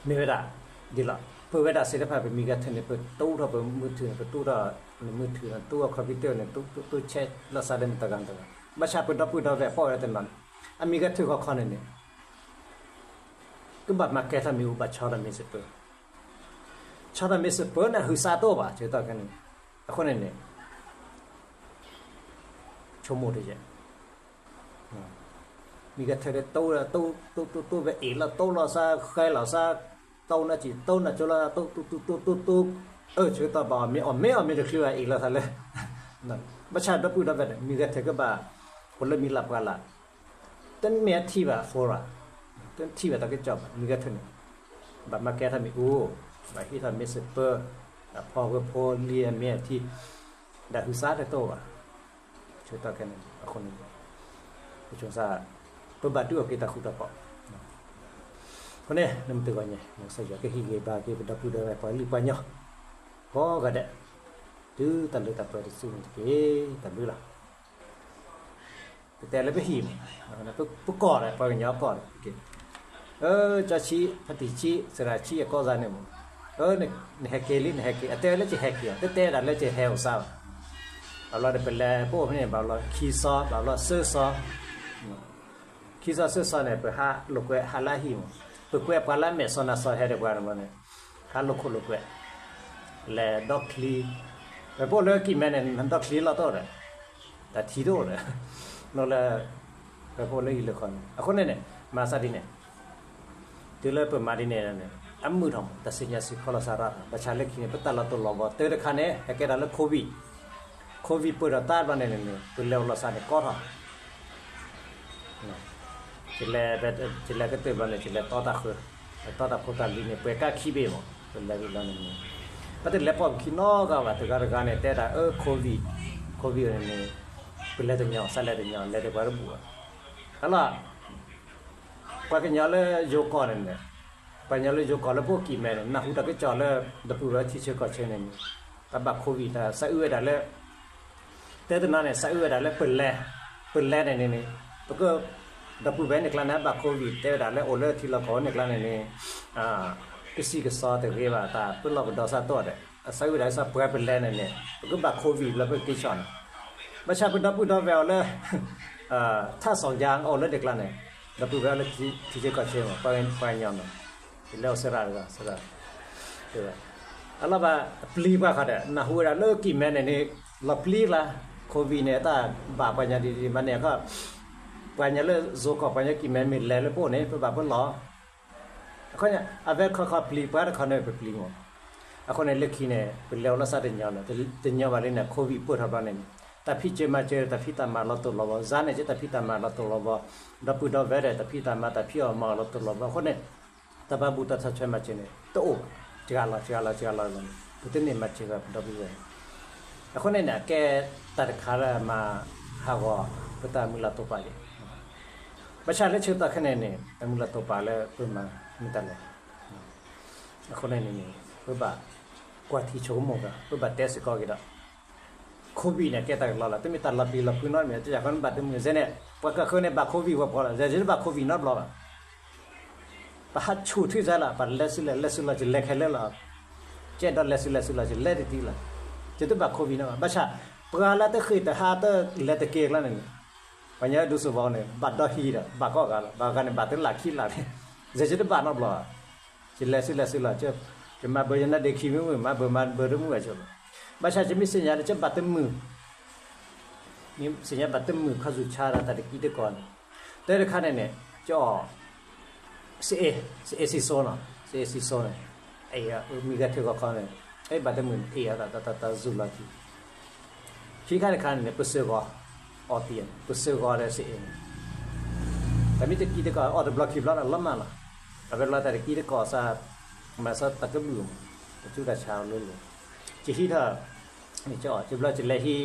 မ့ၢ်ဝဲဒၣ်ဒ်လီၤ. ပဝဲဒၣ်သ့ၣ်တဖၣ် ပမံၤဂဲၤထၢၣ်န့ၣ် ပတူၢ်ထီၣ်ပမုၢ်ထူၣ်န့ၣ် ပတူၢ်ထီၣ်နမုၢ်ထူၣ်န့ၣ် တူၢ်အီၤ computer န့ၣ် တူၢ်တူၢ်တူၢ်ဆဲးလီၤစၢ်ဒီးမတၤဂၤမတၤဂၤ, ဘၣ်ဆၣ်ပဒီပုၢ်ဒီဝဲၢ်ပိာ်ဝဲတနီၤန့ၣ် အမံၤဂဲၤထၢၣ်ခီခီန့ၣ်န့ၣ် ကဘၣ်မၤကဲထီၣ်မ့ၣ်အူ ဘၣ်ဆီထီၣ်မ့ၣ်စပၢၤ, ဆီထီၣ်မ့ၣ်စပၢၤန့ၣ် အဟုးစးတအိၣ်ဘၣ် ဆၢကတီၢ်ခဲန့ၣ်, အဃိန့ၣ်န့ၣ် ဆိကမိၣ်တယဲၢ် မံၤကထၢၣ်ဒီး တိၢ်တိၢ်တိၢ်တိၢ်ဝဲအ့ၣ်လီၤ တိၢ်လီၤစၢ် ဃဲလီၤစၢ် တိၢ်နၢ်စံၣ် တိၢ်နၢ်ကၠိလီၤ တိၢ်တိၢ်တိၢ်တိၢ်တိၢ်တိၢ်, အၢ ဆၢကတီၢ်ဘၣ်အီၤ မ့ၢ်အီၤမ့ၢ်အီၤမ့ၢ်တချုးအအ့ၣ်လီၤသးလၢ ဘၣ်ဆၣ်ဒီပုၢ်ဒီဝဲၢ်န့ၣ် မံၤကထၢၣ်ကဘၣ် အိၣ်လၢမံၤလၢ်ပှၤလၢ် တမ့ၢ်အထံၣ်ဘၣ် phone တထံၣ်ဘၣ်တၢ်ကစီၣ်ဘၣ် မံၤကထၢၣ်န့ၣ် ဘၣ်မၤကဲထီၣ်မ့ၣ်အူ, ဘၣ်ဟ့ၣ်ထီၣ်မ့ၣ်စပၢၤ, ဒီးဖီဂၢၢ်ဖိလံၤအမ့ၢ်အထံၣ်, ဒီးဟုးစးတတိၢ်ဘၣ်. ဆၢကတီၢ်ခဲန့ၣ် အဃိန့ၣ် ပဆိကမိၣ်, ပဘၣ်တူၢ်အီၤက့ၤတၢ်ဃူတၢ်ဖိး. အဃိန့ၣ် နမ့ၢ်တဂီၤညါ မ်ကစၢ်ယွၤကဟ့ၣ်ဂံၢ်ဘါက့ၤပဒီပုၢ်ဒီဝဲၢ်ပှၤကလုာ်ပှၤကညီ ကိးဂၤဒဲး တုၤတၢ်လၢတၢ်ပှဲၤတစုန့ၣ်တက့ၢ်. တၢ်ဘျုးလီၤ. ပတဲလၢပဟံၣ်မး, ပကီၢ်ဒီး ပှၤကညီကီၢ်ဒီး ကၠီဆံး ဖါတံၢ်ဆံး သရၣ်ဆံးအကိးစၢ်န့ၣ်မး, နဟဲက့ၤလံ နဟဲက့ၤ အတဲဝဲလၢကဟဲက့ၤအီၤ တတဲဝဲဒၣ်လၢကဟဲအိၣ်စါဘၣ်. ဘၣ်ဘျီဒီးပလဲၤပအိၣ်ဖဲန့ၣ် ဘၣ်ဘျီခံစီ ဘၣ်ဘျီသၢစီ ခံစီသၢစီန့ၣ် ပဟးလိာ်ကွဲဟးလၢအဟံၣ်မး, ပကွဲပှၤလၢအမဲာ်စီနၤစီဟဲဒီးပှၤန့ၣ်ဘျီန့ၣ် ဟးလိာ်ခိၣ်လိာ်ကွဲ လဲၤဒီချံ, ပပအိၣ်လၢကံၢ်မဲန့ၣ် ဒီချံလီၤတအိၣ်ဒီး တၢ်ထံတအိၣ်ဒီး နီၢ်လၢ ပပအိၣ်လၢဟံၣ်လၢဃီန့ၣ် အဃိန့ၣ်န့ၣ် မၤသးဒ်န့ၣ် တုၤလၢပမၤဒ်န့ၣ်န့ၣ် အမုာ်ထီၣ်မး တၢ်စံၣ်ညီၣ်စံၣ်ခီလီၤစၢ်ရၣ်ထီၣ် ဘၣ်ဆၣ်လၢခံန့ၣ် ပတၢ်လီၤတိၢ်လီၤဘီ တၢ်တခါန့ၣ် ဟဲကဲဒၣ်လၢ COVID, COVID ပၢၢ်ထီၣ်တၢ်ဘျီန့ၣ်န့ၣ် ပလဲၤအိၣ်လီၤစၢ်န့ၣ်ကီထီၣ် ယလဲၤကတၢၢ်ဘျီန့ၣ် ယလဲၤတီတၢ်ဃၢၤ, တီတၢ်ဖိတၢ်လံၤန့ၣ် ပှဲၤကါခံဘ့ၣ်မး, ပလဲၤဝံၤလီၤန့ၣ်န့ၣ် ပတလဲၤပိာ်ပခံနီတဂၤဘၣ်, တဂၤတဂၤန့ၣ် တဲဒၣ်အၢ COVID, COVID န့ၣ်န့ၣ် ပလဲၤတညီ စးလဲၤတညီ လဲၤတပှၤတဘူၣ်ဘၣ်. အလီၢ် ပှၤကညီလၢယိၤကီၢ်န့ၣ်န့ၣ်, ပှၤကညီလၢယိၤကီၢ်လၢပအိၣ်ကံၢ်မဲန့ၣ် နၢ်ဟူတၢ်ကစီၣ်လၢ ဒီပုၢ်ဝဲၢ်ထံဆၢကီၢ်ဆၢန့ၣ်န့ၣ် တၢ်ဘၣ် COVID တၢ် စးအုၣ်ဝဲဒၣ်လၢ တဲတနီၤန့ၣ် စးအုၣ်ဝဲဒၣ်လၢပလဲၤ, ပလဲၤန့ၣ်န့ၣ်န့ၣ် ပက ဒီပုၢ်ဝဲၢ်န့ၣ်ကျါန့ၣ် ဘၣ် COVID တဲဝဲဒၣ်လၢအိၣ်လၢထံလီၢ်ကီၢ်န့ၣ်ကျါန့ၣ်န့ၣ် ကစံၣ်ကစီတဂ့ၤဘၣ် တၢ်ပလီၢ်ပဒီစးတီၢ်ဒီး အစးအုၣ်ဝဲဒၣ်စးပှၤပလဲၤန့ၣ်န့ၣ် ပကဘၣ် COVID လၢပက့ၤဆီၣ်န့ၣ် ဘၣ်ဆၣ်ပဒီပုၢ်ဒီဝဲၢ်အိၣ်လၢ ထၣ်စီၣ်ယါအိၣ်လၢဒၣ်ကျါန့ၣ် ဒီပုၢ်ဝဲၢ်အိၣ်လၢထံဆၢကီၢ်ဆၢမး ပှၤကညီမး ယလဲၤအိၣ်စရၣ်တဂၤ စရၣ် တဲဝဲ အလီၢ်ဘၣ် ပျံၤပှၤခီဒီး နၢ်ဟူဝဲဒၣ်လၢကံၢ်မဲန့ၣ်န့ၣ် လီၤပျံၤကျါ COVID န့ၣ် တၢ်ဘၣ်ပှၤညီဒ်ဒ်မးန့ၣ်အခီ ပှၤညီလၢယိၤကီၢ် ပှၤညီကံၢ်မဲမ့ၢ်လဲၤလၢပအိၣ်န့ၣ် ပဘၣ်ပလီၢ် အခီ အဝဲခီခီပျံၤပှၤတခီန့ၣ် ပပျံၤမး အဃိန့ၣ် လၢခံန့ၣ် ပလဲၤအိၣ်လီၤစၢ်တညီလီၤ တညီဘၣ်လံန့ၣ် COVID ပၢၢ်ထီၣ်ဘျီန့ၣ် တၢ်ဖံးစၢၤမၤစၢၤ တၢ်ဖံးတၢ်မၤလီၤတိၢ်လီၤဘီ စါန့ၣ်က့ တၢ်ဖံးတၢ်မၤလီၤတိၢ်လီၤဘီ ဒီပုၢ်ဒီဝဲၢ်ဒီး တၢ်ဖံးတၢ်မၤ တၢ်ဖံးအီၣ်မၤအီၣ်လီၤတိၢ်လီၤဘီ အဃိန့ၣ် တၢ်ဘၣ်ဘူၣ်တၢ်ဆီၣ်ထွဲမၤစၢၤန့ၣ် တအိၣ်ဘၣ် စှၤလီၤ စှၤလီၤ စှၤလီၤန့ၣ် ပတန့ၢ်မၤစၢၤဘၣ်ပဒီပုၢ်ဝဲၢ် အဃိန့ၣ်န့ၣ် အကဲတၢ်တခါလၢမၤဟးဂီၤ ပတၢ်မုၢ်လၢ်တိာ်ပာ်က့ၤ ဘၣ်ဆၣ်လၢဆၢကတီၢ်ခဲန့ၣ်န့ၣ် တၢ်မုၢ်လၢ်တိာ်ပာ်လၢပမၤမ့ၢ်တၢ်လဲၣ် အဃိန့ၣ်န့ၣ် ပဘၣ်ကွၢ်ထံဆိကမိၣ်က့ၤ ပဘၣ်တဲစ့ၢ်ကီးက့ၤဒီး COVID န့ၣ် ကဲတၢ်ကလီလီၤ တမ့ၢ်တၢ်လီၤပျံၤလီၤဖုးနီတမံၤ တယၤဃီန့ၣ်ဘၣ်တမုာ်စ့ၢ်န့ၣ် ပှၤကီၢ်ခိၣ်န့ၣ်ဘၣ် COVID ဝဲပှၤလီၤ ယဲယတဘၣ် COVID နီတဘျီဘၣ် ပဟးဆူၣ်ထံၣ်စဲလီၤ ပှၤလဲၤဆူလဲၤ လဲၤဆူလီၤ ယလဲၤခဲလၢာ်လီၤ ကဲဒီးလဲၤဆူလဲၤဆူလီၤ ယလဲၤတတံၢ်လီၤ ယတဘၣ် COVID နီဘၣ် ဘၣ်ဆၣ် ပှၤလၢတဃ့ၢ်တဟးတလဲၤတက့ၤအကျါန့ၣ်န့ၣ် ပှၤညီဒူစိၤဘီန့ၣ် ဘၣ်ဒီဟံၣ်ဒီး ဘၣ်ကိးဂၤလီၤ ဘၣ်ဂၤန့ၣ် ဘၣ်တလၢခံလၢာ်န့ၣ် ယဲယတဘၣ်နီတဘျီဘၣ် ယလဲၤဆူလဲၤဆူလီၤ ယမၤဘၢယနါဒ့ခံမုၢ်မုၢ် မၤဘၢမၤဘၢတမုၢ်ဘၣ်ဆိလီၤ ဘၣ်ဆၣ်ယမ့ၢ်သ့ၣ်ညါလၢ ယဘၣ်တမုာ် မ့ၢ်သ့ၣ်ညါဘၣ်တမုာ်ခီဆူၣ်ဆါဒီးတၢ်တကံတကီၢ်န့ၣ် တၢ်တခါန့ၣ်န့ၣ် ကအီၣ် စ့အ့ စ့အ့စံၣ်စိနီၤ စ့အ့စံၣ်စိန့ၣ် အ့ၣ် မံၤဂဲၤထၢၣ်ဂီၤခီန့ၣ် အဲၣ်ဘၣ်တမုာ်န့ၣ် အ့ၣ်အသးတၢ်တၢ်တၢ်စူၤလီၤခံ ခံခါတခါန့ၣ်န့ၣ် ပစၢဂီၤ အီၣ်တံၢ် ပစၢဂီၤဒီးစ့အ့န့ၣ် တၢ်မ့ၢ်တကံတကီၢ် အီၣ်တဘျီခံဘျီလီၤမၢ်လီၤ. အဝဲဘျီတၢ်တကံတကီၢ်စ့ၢ် မၤစ့ၢ်တၢ်ကဘုၣ်မး, တၢ်ဆူးတၢ်ဆါအီၤလိၤလိၤ, ယဟံးထီၣ်, ယဘျီယလဲၤဟံး,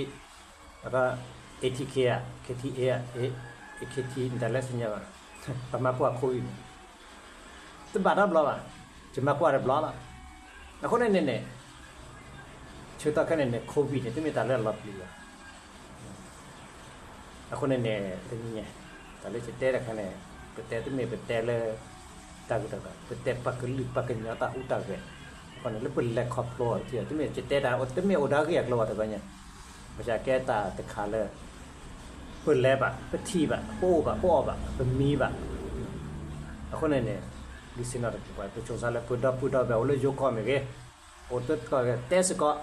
အ ATK ဧါ, KTA ဧါ, KT တၢ်လၢသ့ၣ်ညါဘၣ်, ပမၤကွၢ် COVID န့ၣ် တဘၣ်နီတဘျီဘၣ်, ယမၤကွၢ်တဘျီလီၤ. အဃိန့ၣ်န့ၣ်န့ၣ် ဆၢကတီၢ်ခဲအံၤန့ၣ်န့ၣ် COVID န့ၣ် တမ့ၢ်တၢ်လၢအလီၤပျံၤဘၣ်. အဃိန့ၣ်န့ၣ် တနံၤညါ တၢ်လၢယတဲတခါန့ၣ် ပတဲတမ့ၢ်ပတဲလၢ တၢ်ဂ့ၢ်တၢ်ဘၣ်, ပတဲပှၤကလုာ်ပှၤကညီတၢ်ဟူးတၢ်ဂဲၤ, အဃိန့ၣ် လၢပလဲၤခီဖျိအီၤတထံၣ် တမ့ၢ်ယတဲတၢ် တမ့ၢ်အိၣ်ဒီးအဂ့ၢ်အကျိၤဘၣ်တဂီၢ်ညါ, ဘၣ်ဆၣ်ကဲတၢ်တခါလၢ ပလဲၤဘၣ် ပထံၣ်ဘၣ် ပအိၣ်ဘၣ် ပအီၣ်ဘၣ် ပမံဘၣ်. အဃိန့ၣ်န့ၣ် ဒုးသ့ၣ်နီၣ်ထီၣ်က့ၤပှၤ ပဆိမိၣ်လၢပဒီပုၢ်ဒီဝဲၢ်အိၣ်လၢယိၤကီၢ်မ့ၢ်ဂ့ၤ, အိၣ်တကီၢ်ဂ့ၤ တဲစ့ၢ်ကီး,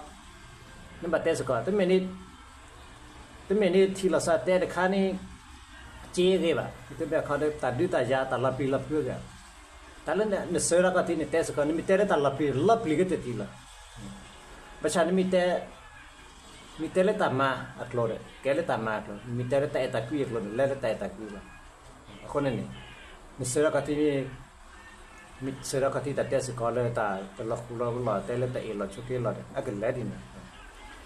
နဘၣ်တဲစ့ၢ်ကီး တမ့ၢ်န့ၣ် တမ့ၢ်န့ၣ်ထံၣ်လိာ်သးတဲတခါန့ၣ် က့ဂ့ၤဘၣ်, တဘၣ်ခီဒီးတၢ်ဒုးတၢ်ယၤတၢ်လီၤပျံၤလီၤဖုးဂ့ၤ, တၢ်လၢနဆၢထၢၣ်ခီၣ်ထံးန့ၣ်တဲစ့ၢ်ကီး နမ့ၢ်တဲလၢတၢ်လီၤပျံၤလီၤပျံၤကတၢၢ်တံၢ်လီၤ. ဘၣ်ဆၣ်နမ့ၢ်တဲ မ့ၢ်တဲလၢတၢ်မၤအကျိၤဒီး ကဲလၢတၢ်မၤအကျိၤ, မ့ၢ်တဲလၢတၢ်အဲၣ်တၢ်ကွံအကျိၤန့ၣ် လဲၤလၢတၢ်အဲၣ်တၢ်ကွံလီၤ. အဃိန့ၣ်န့ၣ် နဆၢထၢၣ်ခီၣ်ထံး မ့ၢ်ဆၢထၢၣ်ခီၣ်ထံးတၢ်တဲစ့ၢ်ကီးလၢတၢ်လီၤဃူလီၤလီၤ တဲလၢတၢ်အ့ၣ်လိာ်ဆိးက့လိာ်ဒီး အကလဲၤဒ်န့ၣ်. အ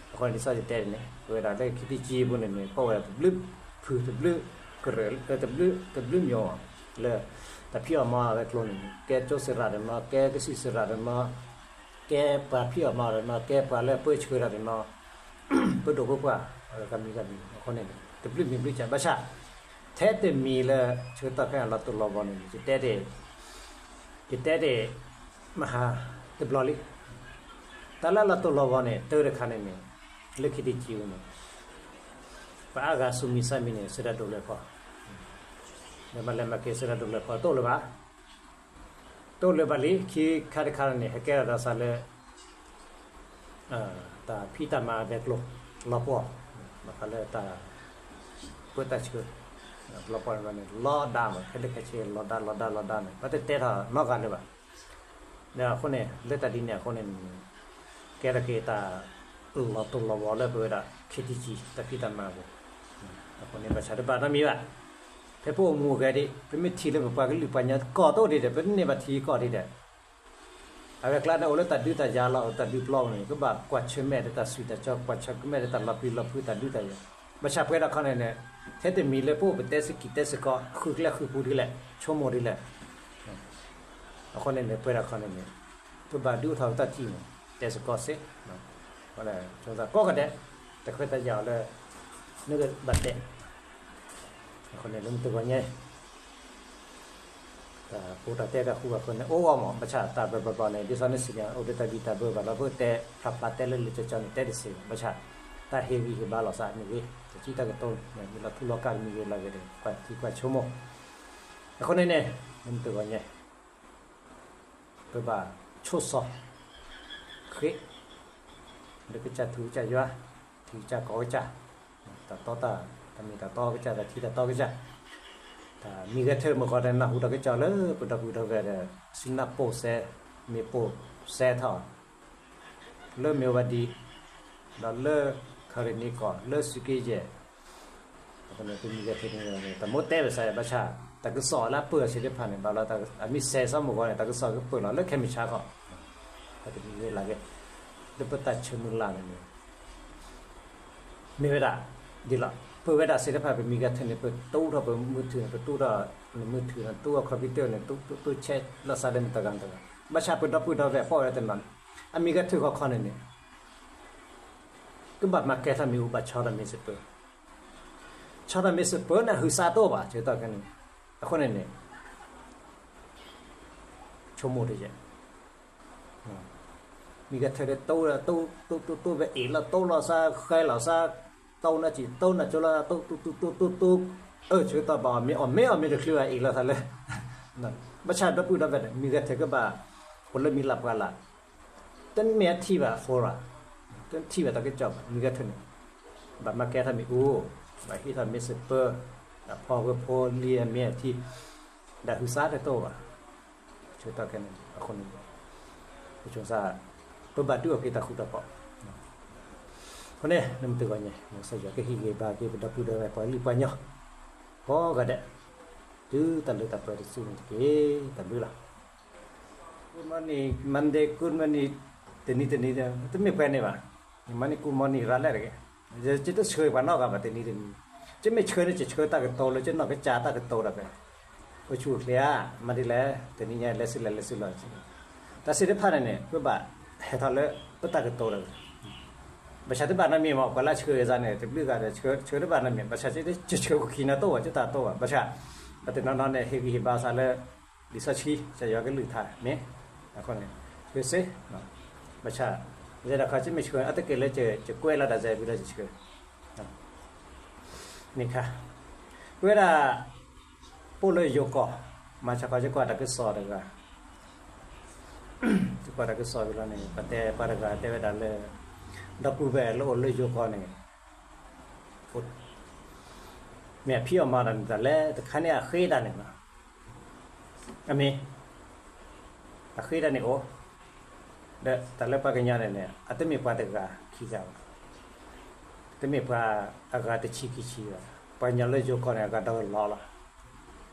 ဃိန့ၣ် ဒ်သိးယတဲန့ၣ် ပဝဲဒၣ်လၢခံထံၣ်ကံအပူၤန့ၣ်န့ၣ် ပဝဲဒၣ်တဘျုးဖုၣ်တဘျုးကရၢၢ် တဘျုးမံၤ လၢ တၢ်ဖံးအီၣ်မၤအီၣ်ဝဲကျိၤန့ၣ် ကဲကၠိစ့ၢ်ရၣ်တနီၤ ကဲကစံၣ်စ့ၢ်ရၣ်တနီၤ ကဲပှၤဖံးအီၣ်မၤအီၣ်တနီၤ ကဲပှၤလၢပၢဆှၢတၢ်တနီၤ ပဒိၣ်ပပှၢ် ဂၤမံၤဂၤမံၤ အဃိန့ၣ် တဘျုးမံၤဘျုးကၢ ဘၣ်ဆၣ် ထဲတမံၤလၢ ဆၢကတီၢ်ခဲအံၤလီၤတိၢ်လီၤဘီန့ၣ် ယတဲ ယတဲတ့ၢ် မဟါတဘျီလံ. တၢ်လၢလီၤတိၢ်လီၤဘီန့ၣ် တၢ်တခါန့ၣ်န့ၣ် လၢခံထံၣ်ကံအပူၤန့ၣ် ပှၤအါဂၤဆူမဲာ်ဆှးမံၤန့ၣ် စံးတၢ်ဒိးလဲၤဖီ လဲၤမၤလဲၤမၤက့ၤ စံးတၢ်ဒိးလဲၤဖီတအိၣ်လၢၤဘၣ်. တအိၣ်လၢၤဘၣ်လံ ခံခါတခါန့ၣ် ဟဲကဲထီၣ်ဒီးစးလၢ တၢ်ဖံးတၢ်မၤအကျိၤ လီၤပှီၢ် ဘၣ်ဃးလၢတၢ် ပၢတၢ်ဆှၢ လီၤပှီၢ်န့ၣ် လီၤဒါမး ခဲလၢာ်ခဲဆ့ လီၤဒါ လီၤဒါ လီၤဒါန့ၣ် ဘၣ်တတဲထီၣ်နီတဂၤလၢၤဘၣ်. အဃိန့ၣ် လၢတၢ်ဒ်န့ၣ်အဃိန့ၣ် ကဲထီၣ်က့ၤတၢ်လီၤတိၢ်လီၤဘီလၢပဝဲဒၣ် ခံထံၣ်ကံ တၢ်ဖံးတၢ်မၤအပူၤ အဃိန့ၣ် ဘၣ်ဆၣ်တဘၣ်နီတမံၤဘၣ်. ဖဲပအိၣ်မူဂဲၤဒံး ပမ့ၢ်ထံၣ်လၢပပှၤကလုာ်ပှၤကညီကီၢ်တအိၣ်ဒံးဒီး ပန့ၢ်ဘၣ်ထံကီၢ်ဒံးဒီး အဝဲကျါန့ၣ်အိၣ်လၢတၢ်ဒုးတၢ်ယၤလီၤ တၢ်ဒုးပျီပူၤန့ၣ် ကဘၣ်ကွၢ်ဆၢၣ်မဲာ်ဒီးတၢ်ဆူးတၢ်ဆါ ကွၢ်ဆၢၣ်မဲာ်ဒီးတၢ်လီၤပျံၤလီၤဖုးတၢ်ဒုးတၢ်ယၤ ဘၣ်ဆၣ်ပှဲၤဒၣ်ခီန့ၣ်န့ၣ် ထဲတမံၤလၢပအိၣ်ပတဲစ့ၢ်ကီးတဲစ့ၢ်ကီး ဃုကျဲဃုပူၤဒ်လဲၣ် ဆိကမိၣ်ဒ်လဲၣ် အဃိန့ၣ်န့ၣ် ပှဲၤဒၣ်ခီန့ၣ်န့ၣ် ပဘၣ်ဒုးအိၣ်ထီၣ်ပတၢ်ထံၣ်န့ၣ် တဲစ့ၢ်ကီးစ့ၢ် ကိးဂၤဒဲး တၢ်ခွဲးတၢ်ယာ်အီၤလၢ နကဘၣ်တဲ အဃိန့ၣ် လၢမုၢ်တဂီၤညါ တၢ်ပူတၢ်တဲတၢ်ဃူတၢ်ဖိးန့ၣ် အိၣ်ဂီၢ်မး ဘၣ်ဆၣ်တၢ်ဘၣ်ဘျီဘျီန့ၣ် ဒ်သိးန့ၣ်စံးန့ၣ် အိၣ်ဒီးတၢ်ဘံၣ်တၢ်ဘၢဘၣ်လီၤ ပတဲဖျါဖျါတဲလၢလၢကၠီကၠီန့ၣ် တဲတသ့ဘၣ် ဘၣ်ဆၣ် တၢ်ဟ့ၣ်ဂံၢ်ဟ့ၣ်ဘါလိာ်သးမ့ၢ်ဂ့ၤ တၢ်စံးတၢ်ကတိၤမ့ၢ်ဂ့ၤ လီၤထူလီၤကၢ်မ့ၢ်ဂ့ၤ လၢအဂ့ၤဒီး ကွၢ်ထံကွၢ်ဆိကမိၣ် အဃိန့ၣ်န့ၣ် လၢမုၢ်တဂီၤညါ ပဘၣ်ဆိၣ်စီ ဃ့ လၢကစၢ်ထူကစၢ်ယွၤ ထံကစၢ်ကီၢ်ကစၢ် တၢ်တီတၢ် တၢ်မ့ၢ်တၢ်တီကစၢ် တၢ်ထံတၢ်တီကစၢ် တၢ်မံၤဂဲၤထၢၣ်မုၢ်ဂီၤဒီး နၢ်ဟူတၢ်ကစီၣ်လၢပဒီပုၢ်ဒီဝဲၢ်ဒီး စံနၢ်ပိၢ်စဲ မ့ၢ်ပိၢ်စဲထီၣ် လၢမ့ၢ်ဝဲဒံး ဒီးလၢခရံာ်နံၤကီၢ် လၢစူးက့ယဲၢ် အဃိန့ၣ် ပမံၤဂဲၤထၢၣ်န့ၣ် တၢ်မိၣ်တဲဘၣ်ဆၣ်ယဲ ဘၣ်ဆၣ် တၢ်ကစီၣ်လၢအပၢၢ်အီၤသ့ၣ်တဖၣ်န့ၣ် ဘၣ်လီၤ အမ့ၢ်စဲးစီမုၢ်ဂီၤန့ၣ် တၢ်ကစီၣ်ကပၢၢ်လီၤလၢခဲမုၢ်ဆါခီ ပတမံၤဂ့ၤလၢ်ဂ့ၤ လၢပတၢ်ဆၢမုၢ်လၢ်န့ၣ်န့ၣ် မ့ၢ်ဝဲဒၣ် ဒ်လီၤ ပဝဲဒၣ်သ့ၣ်တဖၣ် ပမံၤဂဲၤထၢၣ်န့ၣ် ပတူၢ်ထီၣ်ပမုၢ်ထူၣ်န့ၣ် ပတူၢ်ထီၣ်နမုၢ်ထူၣ်န့ၣ် တူၢ်အီၤ computer န့ၣ် တူၢ်တူၢ်တူၢ် check လီၤစးဒၣ်မတၤဂၤမတၤဂၤ ဘၣ်ဆၣ်ပဒီပုၢ်ဒီဝဲၢ်ပီၣ်ဝဲတနီၤန့ၣ် အမံၤဂဲၤထၢၣ်ခီခီန့ၣ်န့ၣ် ကဘၣ်မၤကဲထီၣ်မ့ၣ်အူဘၣ်ဆီထီၣ်မ့ၢ်စပၢၤ ဆီထီၣ်မ့ၢ်စပၢၤန့ၣ် ဟုးစးတအိၣ်ဘၣ် ဆၢကတီၢ်ခဲအံၤန့ၣ် အဃိန့ၣ်န့ၣ် ဆိကမိၣ်တယဲၢ် မံၤကထၢၣ်ဒီး တိၢ်တိၢ်တိၢ်တိၢ်ဝဲအ့ၣ်လီၤ တိၢ်လီၤစၢ် ဃဲလီၤစၢ် တိၢ်နၢ်စံၣ် တိၢ်နၢ်ကၠိလီၤ တိၢ်တိၢ်တိၢ်တိၢ်တိၢ်တိၢ် အၢ ဆၢကတီၢ်ဘၣ်အီၤ မ့ၢ်အီၣ်မ့ၢ်အီၣ်မ့ၢ် တချုးဘၣ်အ့ၣ်လီၤသးလၢ ဘၣ်ဆၣ်ဒီပုၢ်ဒီဝဲၢ်န့ၣ် မံၤဂဲၤထၢၣ်ကဘၣ် အိၣ်လၢမံၤလၢ်ပှၢ်လၢ် တမ့ၢ်အထံၣ်ဘၣ်အ phone တထံၣ်ဘၣ်တၢ်ကစီၣ်ဘၣ် မံၤဂဲၤထၢၣ်န့ၣ် ဘၣ်မၤကဲထီၣ်မ့ၣ်အူ ဘၣ်ဟ့ၣ်ထီၣ်မ့ၢ်စပၢၤ ဒီးဖီဂၢၢ်ဖိလံအမ့ၢ်အထံၣ် ဒီးဟုးစါတတိၢ်ဘၣ် ဆၢကတီၢ်ခဲအံၤန့ၣ် အဃိန့ၣ် ပဆိကမိၣ် ပဘၣ်တူၢ်အီၤက့ၤတၢ်ဃူတၢ်ဖိး အဃိန့ၣ် နမ့ၢ်တဂီၤညါ မ်ကစၢ်ယွၤကဟ့ၣ်ဂံၢ်ဘါက့ၤပဒီပုၢ်ဒီဝဲၢ်ပှၤကလုာ်ပှၤကညီ ကိးဂၤဒဲး တုၤတၢ်လၢတၢ်ပှဲၤတစုန့ၣ်တက့ၢ်. တၢ်ဘျုးလီၤ. Good morning, Monday, good morning, တနံၤတနံၤ တမ့ၢ်ပှဲၤန့ၣ်ဘၣ်. Monday, good morning ရၤလဲၣ်တဂ့ၤ. ယတဆှၢပှၤနီတဂၤဘၣ်တနံၤတနံၤ. ယမ့ၢ်ဆှၢန့ၣ် ယဆှၢတၢ်ကတိၤလၢယနီၢ်ကစၢ်တၢ်ကတိၤဒီးဖဲ အိၣ်ဆူၣ်အိၣ်ချ့ဧါ, မၤဒ်လဲၣ်, တနံၤညါလဲၤဆူလဲၣ်လဲၤဆူလီၤ. တၢ်စံးတဖၣ်န့ၣ်န့ၣ် ပဘၣ်ဟဲထီၣ်လၢပတၢ်ကတိၤဒီး ဘၣ်ဆၣ်တဘၣ်နီတမံၤမ့ၢ် ပှၤလၢဆှၢဂ့ၤစ့ၢ်န့ၣ် တဘျုးဂၤဒီး ဆှၢတဘၣ်နီတမံၤ, ဘၣ်ဆၣ်ယဆှၢကခံနီတအိၣ်ဘၣ်, ယတၢ်တအိၣ်ဘၣ်, ဘၣ်ဆၣ် ပှၤတနီၤနီၤန့ၣ် ဟ့ၣ်ဂံၢ်ဟ့ၣ်ဘါစ့ၢ်လၢ လံာ်စီဆှံ ကစၢ်ယွၤကလုၢ်ကထါမ့ၢ်, အဃိန့ၣ် ဆှၢစ့ၢ်, ဘၣ်ဆၣ် ယဲဒၣ်ခီ ယမ့ၢ်ဆှၢ အတက့ၢ်လၢ ယကွဲးလီၤတၢ်စဲးဖုဒီးယဆှၢ မ့ၢ်ခါ, ပဝဲဒၣ် ပအိၣ်လၢယိၤကီၢ်, မၤဆါခီ ယကွၢ်တၢ်ကစီၣ်တဂၤ, ယကွၢ်တၢ်ကစီၣ်ဖဲလီၤန့ၣ် ပတဲပှၤတဂၤတဲဝဲဒၣ်လၢ ဒီပုၢ်ဝဲၢ်လၢအိၣ်လၢယိၤကီၢ်န့ၣ် မ့ၢ်အဖံးအီၣ်မၤအီၣ်တၢ်န့ၣ် တၢ်လဲၤတခါန့ၣ်အဃ့တၢ်န့ၣ်လီၤ. အမ့ၢ် အဃ့တၢ်န့ၣ်အိၣ်, ဒီးတၢ်လၢပှၤကညီန့ၣ်န့ၣ် အတမ့ၢ်ပှၤတဂၤခံဂၤဘၣ်, တမ့ၢ်ပှၤအဂၤတဆံခံဆံဘၣ်, ပှၤကညီလၢယိၤကီၢ်န့ၣ် အဂၤဒီကလီလီၤ.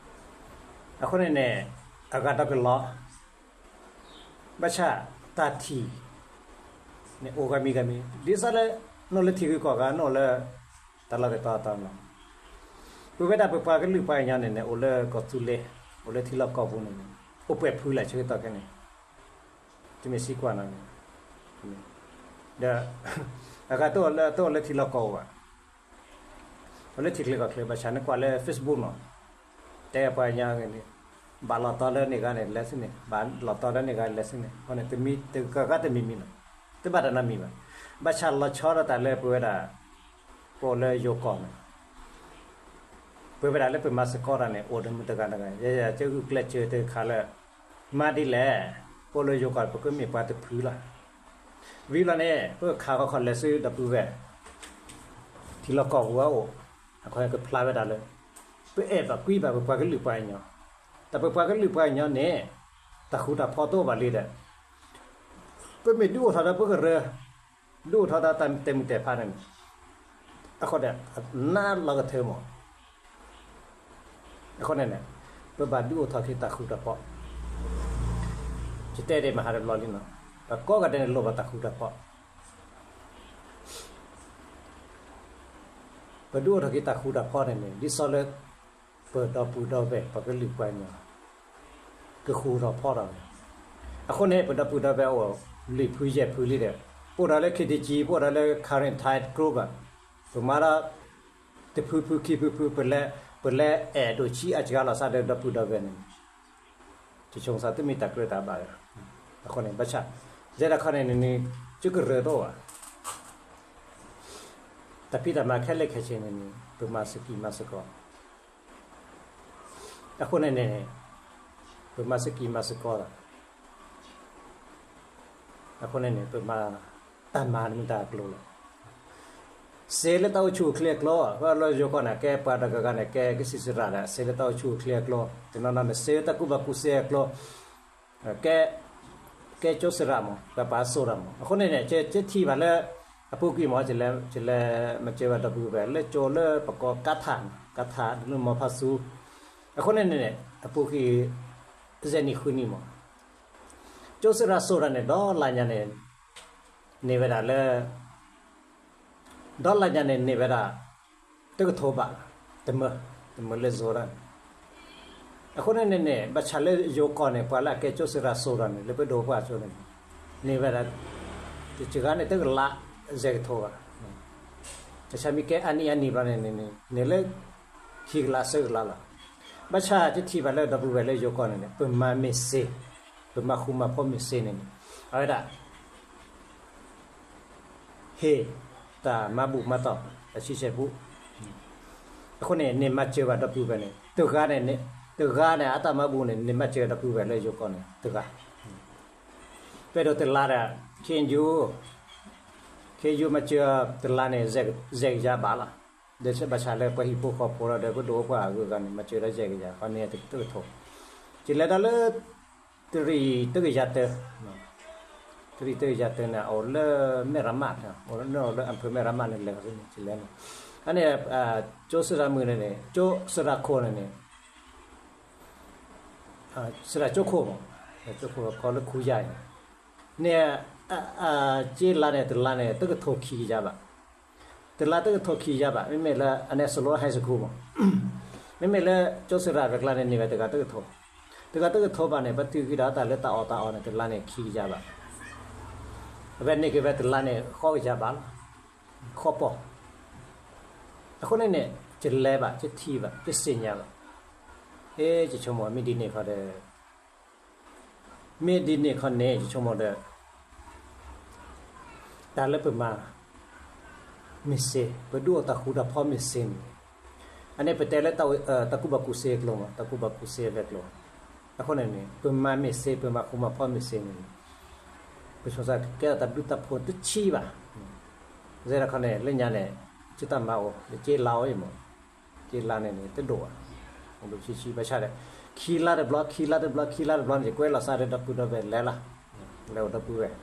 အဃိန့ၣ်န့ၣ် အဂၤဒီကလီ ဘၣ်ဆၣ်တၢ်ထံၣ်န့ၣ် အိၣ်ဂၤမံၤဂၤမံၤ ဒ်သိးလၢ နအိၣ်လၢထံဂုၤကီၢ်ဂၤ နအိၣ်လၢ တၢ်လီၢ်တတီၤတီၤန့ၣ်လီၤ. ပဝဲဒၣ်ပပှၤကလုာ်ပှၤကညီန့ၣ်န့ၣ် အိၣ်လၢကီၢ်သူလ့ၤ အိၣ်လၢထံလီၢ်ကီၢ်ပူၤန့ၣ်န့ၣ် အိၣ်ပှဲၤဖုလဲၣ်ဆၢကတီၢ်ခဲန့ၣ် တမ့ၢ်စံးကွၢ်နီၤန့ၣ် ဒီး အဂၤတအိၣ်လၢ တအိၣ်လၢထံလီၢ်ကီၢ်ပူၤဘၣ် အိၣ်လၢထံချၢကီၢ်ချၢ ဘၣ်ဆၣ်နကွၢ်လၢ Facebook နီၤ တဲပှၤကညီဂ့ၤန့ၣ် ဘၣ်လီၤတီၤလၢန့ၣ်ဂၤန့ၣ် လဲၤဆူန့ၣ် ဘၣ်လီၤတီၤလၢန့ၣ်ဂၤလဲၤဆူန့ၣ် အဃိန့ၣ် တမံၤတဂၤဂၤတမံၤမံၤနီၤ တဘၣ်တၢ်နီတမံၤဘၣ်. ဘၣ်ဆၣ်လီၤဆီဒၣ်တၢ်လၢပဝဲဒၣ် ပအိၣ်လၢယိၤကီၢ်န့ၣ် ပဝဲဒၣ်လၢပမၤသကိးတၢ်န့ၣ် အိၣ်ဒီးမုၢ်တဂၤတဂၤ ယဲယဲ ကဂုာ်ကျဲးစၢးတခါလၢ မၤဒ်လဲၣ် ပအိၣ်လၢယိၤကီၢ် ပကမ့ၢ်ပှၤတဖုလီၤ. ဝံၤလီၤန့ၣ် ပကခးခီခီလဲၤဆူဒီပုၢ်ဝဲၢ် ထံလီၢ်ကီၢ်ပူၤအအိၣ် အဃိကဖျါဝဲဒၣ်လၢ ပအဲၣ်ဘၣ်ကွံဘၣ်ပပှၤကလုာ်ပှၤကညီ တၢ်ပပှၤကလုာ်ပှၤကညီန့ၣ် တၢ်ဃူတၢ်ဖိးတအိၣ်ဘၣ်လံဒီး ပမ့ၢ်ဒုးအိၣ်ထီၣ်ဒီးပကရၢ ဒုးအိၣ်ထီၣ်ဒီးတၢ်တဲမုၢ်တဲဖးန့ၣ် အဃိဒီး နးလီၤကထၢမး အဃိန့ၣ်န့ၣ် ပဘၣ်ဒုးအိၣ်ထီၣ်က့ၤတၢ်ဃူတၢ်ဖိး ယတဲဒ်မဟါတဘျီလံနီၤ ပကိးဂၤဒဲးန့ၣ်လိၣ်ဘၣ်တၢ်ဃူတၢ်ဖိး ပဒုးအိၣ်ထီၣ်က့ၤတၢ်ဃူတၢ်ဖိးန့ၣ်န့ၣ် ဒ်သိးလၢ ပဒီပုၢ်ဒီဝဲၢ် ပှၤကလုာ်ပှၤကညီ ကဃူထီၣ်ဖိးထီၣ်န့ၣ် အဃိန့ၣ် ပဒီပုၢ်ဒီဝဲၢ်အိၣ် လွံၢ်ဖုယဲၢ်ဖုလံဒီး ပအိၣ်ဒီးလၢ ခ့တကံ ပအိၣ်ဒီးလၢ Karen Tide Group ဘၣ် ပမၤဒီး တဖုဖုခံဖုဖု ပလဲၤ ပလဲၤအဲၣ်ဒိးဆံးအစှၤလီၤစၢ်ဒီးဒီပုၢ်ဒီဝဲၢ်န့ၣ် တဆိစးတမ့ၢ်တၢ်ကြၢးတၢ်ဘၣ်လီၤ. အဃိန့ၣ် ဘၣ်ဆၣ် ယဲဒၣ်ခီန့ၣ်န့ၣ် ကကရၢတအိၣ်ဘၣ်. တၢ်ဖံးတၢ်မၤခဲလၢာ်ခဲဆ့န့ၣ်န့ၣ် ပမၤစကံးမၤစကီး အဃိန့ၣ်န့ၣ် ပမၤစကံးမၤစကီးဒီး အဃိန့ၣ်န့ၣ် ပမၤတၢ်မၤတမ့ၢ်တၢ်အကျိၤလီၤ. စ့လၢတၢ်အိၣ်ဆူၣ်အိၣ်ချ့အကျိၤ ပလၢယိၤကီၢ်န့ၣ် ကဲပှၤတဂၤဂၤန့ၣ် ကဲကစံးစရၣ်ဒီး စ့လၢတၢ်အိၣ်ဆူၣ်အိၣ်ချ့အကျိၤ တနီၤနီၤန့ၣ် စ့လၢတၢ်ကူၣ်ဘၣ်ကူၣ်သ့အကျိၤ ကဲ ကဲကၠိစရၣ်မး ပှၤပာ်စိၣ်တၢ်မး အဃိန့ၣ်န့ၣ် ကထံၣ်ဘၣ်လၢ အပူၤကွံာ်မး ယလဲၤမၤစၢၤဘၣ်ဒီပုၢ်ဝဲၢ် လၢကၠိလၢပကိးကါထး ကါထး လၢမီဖါဆူ အဃိန့ၣ်န့ၣ် အပူၤကွံာ် ယဲၢ်နံၣ်ဃုနံၣ်မး ကၠိစရၣ်စိာ်တၢ်န့ၣ် ဒီလါညါန့ၣ် န့ၢ်ဝဲဒၣ်လၢ ဒီလါညါန့ၣ် န့ၢ်ဝဲဒၣ် တကထိဘး တမၢ တမၢလၢစိာ်တၢ်န့ၣ် အဃိန့ၣ်န့ၣ်န့ၣ် ဘၣ်ဆၣ်လၢယိၤကီၢ်န့ၣ် ပှၤလၢအကဲကၠိစရၣ်စိာ်တၢ်န့ၣ် လၢပဒိၣ်ပှၢ်ကၠိန့ၣ် န့ၢ်ဝဲဒၣ် တစှၤဂၤန့ၣ် တကလး ယဲၢ်ကထိဘး တဆၣ်မ့ၢ်ကဲအါနံၣ်အါနံၣ်ဘျီန့ၣ်န့ၣ် န့ၢ်လၢ ခံကလးသၢကလးလီၤ. ဘၣ်ဆၣ်ယထံၣ်ဘၣ်လၢဒီပုၢ်ဝဲၢ်လၢယိၤကီၢ်န့ၣ်န့ၣ် ပမၤမ့ၢ်စ့ ပမၤဃူမၤဖိးမ့ၢ်စ့န့ၣ်န့ၣ် အဝဲဒၣ် ဟ့ၣ် တၢ်မၤဘူၣ်မၤတီၢ် တၢ်ဆံဆဲၣ်ပူ အဃိန့ၣ် န့ၢ်မၤစၢၤဘၣ်ဒီပုၢ်ဝဲၢ်န့ၣ် တဂၤန့ၣ် တဂၤန့ၣ် အတၢ်မၤဘူၣ်န့ၣ် န့ၢ်မၤစၢၤဒီပုၢ်ဝဲၢ်လၢယိၤကီၢ်န့ၣ် တဂၤ ပအဲၣ်ဒိးတလါဒီး ခ့ယိ ခ့ယိမၤစၢၤတလါန့ၣ် ယဲၢ်ကယၤဘးလီၤ. ဒီးဘၣ်ဆၣ်လၢပှၤဟံၣ်ဖိဃီဖိဒီး ပဒိၣ်ပှၢ်အဂုၤအဂၤန့ၣ် မၤစၢၤဒီးယဲၢ်ကယၤ ဃီန့ၣ်တကထိ ယလဲၤဒီးလၢ တရံးတကယၤတၢ တရံးတကယၤတၢန့ၣ် အိၣ်လၢမဲၢ်ရမး အိၣ်လၢ အိၣ်လၢအဖၢၣ်မဲၢ်ရမးန့ၣ် လဲၤဃီန့ၣ် ယလဲၤန့ၣ် အန့ၣ် ကၠိစရၣ်မုၣ်န့ၣ်န့ၣ် ကၠိစရၣ်ခိၣ်န့ၣ်န့ၣ် စရၣ်ကၠိခိၣ်မး, စရၣ်ကၠိခိၣ်ကီလၢခူယါအံၤန့ၣ်, က့လါန့ၣ် တလါန့ၣ် တကထိခံကယၤဘၣ်, တလါတကထိခံကယၤဘၣ်. မ့မ့ၢ်လၢအန့ၣ် Siloam High School မး, မ့မ့ၢ်လၢကၠိစရၣ်တကျါန့ၣ် န့ၢ်ဝဲတဂၤတကထိ, တဂၤတကထိဘၣ်န့ၣ် ပတုာ်က့ၤဒီးတၢ်လၢတၢ်အီၣ်တၢ်အီန့ၣ် တလါန့ၣ်ခံကယၤဘၣ်. အဝဲန့ၢ်က့ၤဝဲတလါန့ၣ် ဃိးကယၤဘၣ်လီၤ, ဃိးပီၢ်. အဃိန့ၣ်န့ၣ် ယလဲၤဘၣ် ယထံၣ်ဘၣ် ယသ့ၣ်ညါဘၣ်. အ့ ယဆိကမိၣ်မ့ၢ်ဒ်န့ၣ်ခီဒီး, မ့ၢ်ဒ်န့ၣ်ခီန့ၣ် ယဆိကမိၣ်ဒီး တၢ်လၢပမၤ မ့ၢ်စ့ ပဒုးအိၣ်တၢ်ဃူတၢ်ဖိးမ့ၢ်စ့န့ၣ်, အန့ၣ်ပတဲလၢ တၢ်ကူၣ်ဘၣ်ကူၣ်သ့အကျိၤမး, တၢ်ကူၣ်ဘၣ်ကူၣ်သ့အကျိၤ. အဃိန့ၣ်န့ၣ် ပမၤမ့ၢ်စ့ ပမၤဃူမၤဖိးမ့ၢ်စ့န့ၣ်န့ၣ်, ပဆိကမိၣ်ကဲထီၣ်တၢ်ဘျုးတၢ်ဖှိၣ်တဆံဘၣ်. စဲဒၣ်ခီန့ၣ် လၢညါန့ၣ် ယတၢ်မၤအိ၁ဲ ယက့လါအိၣ်အံၤမး, က့လါန့ၣ်န့ၣ် တဒိၣ်ဘၣ်, အိၣ်ဘျုးဆံဆံ ဘၣ်ဆၣ်ဒီး ခံလါတဘျီ ခံလါတဘျီ ခံလါတဘျီန့ၣ် ယကွဲးလီၤစၢ်ဒီးဒီပုၢ်ဒီဝဲၢ်လဲၤလီၤ, လဲၤအိၣ်ဒီပုၢ်ဝဲၢ်,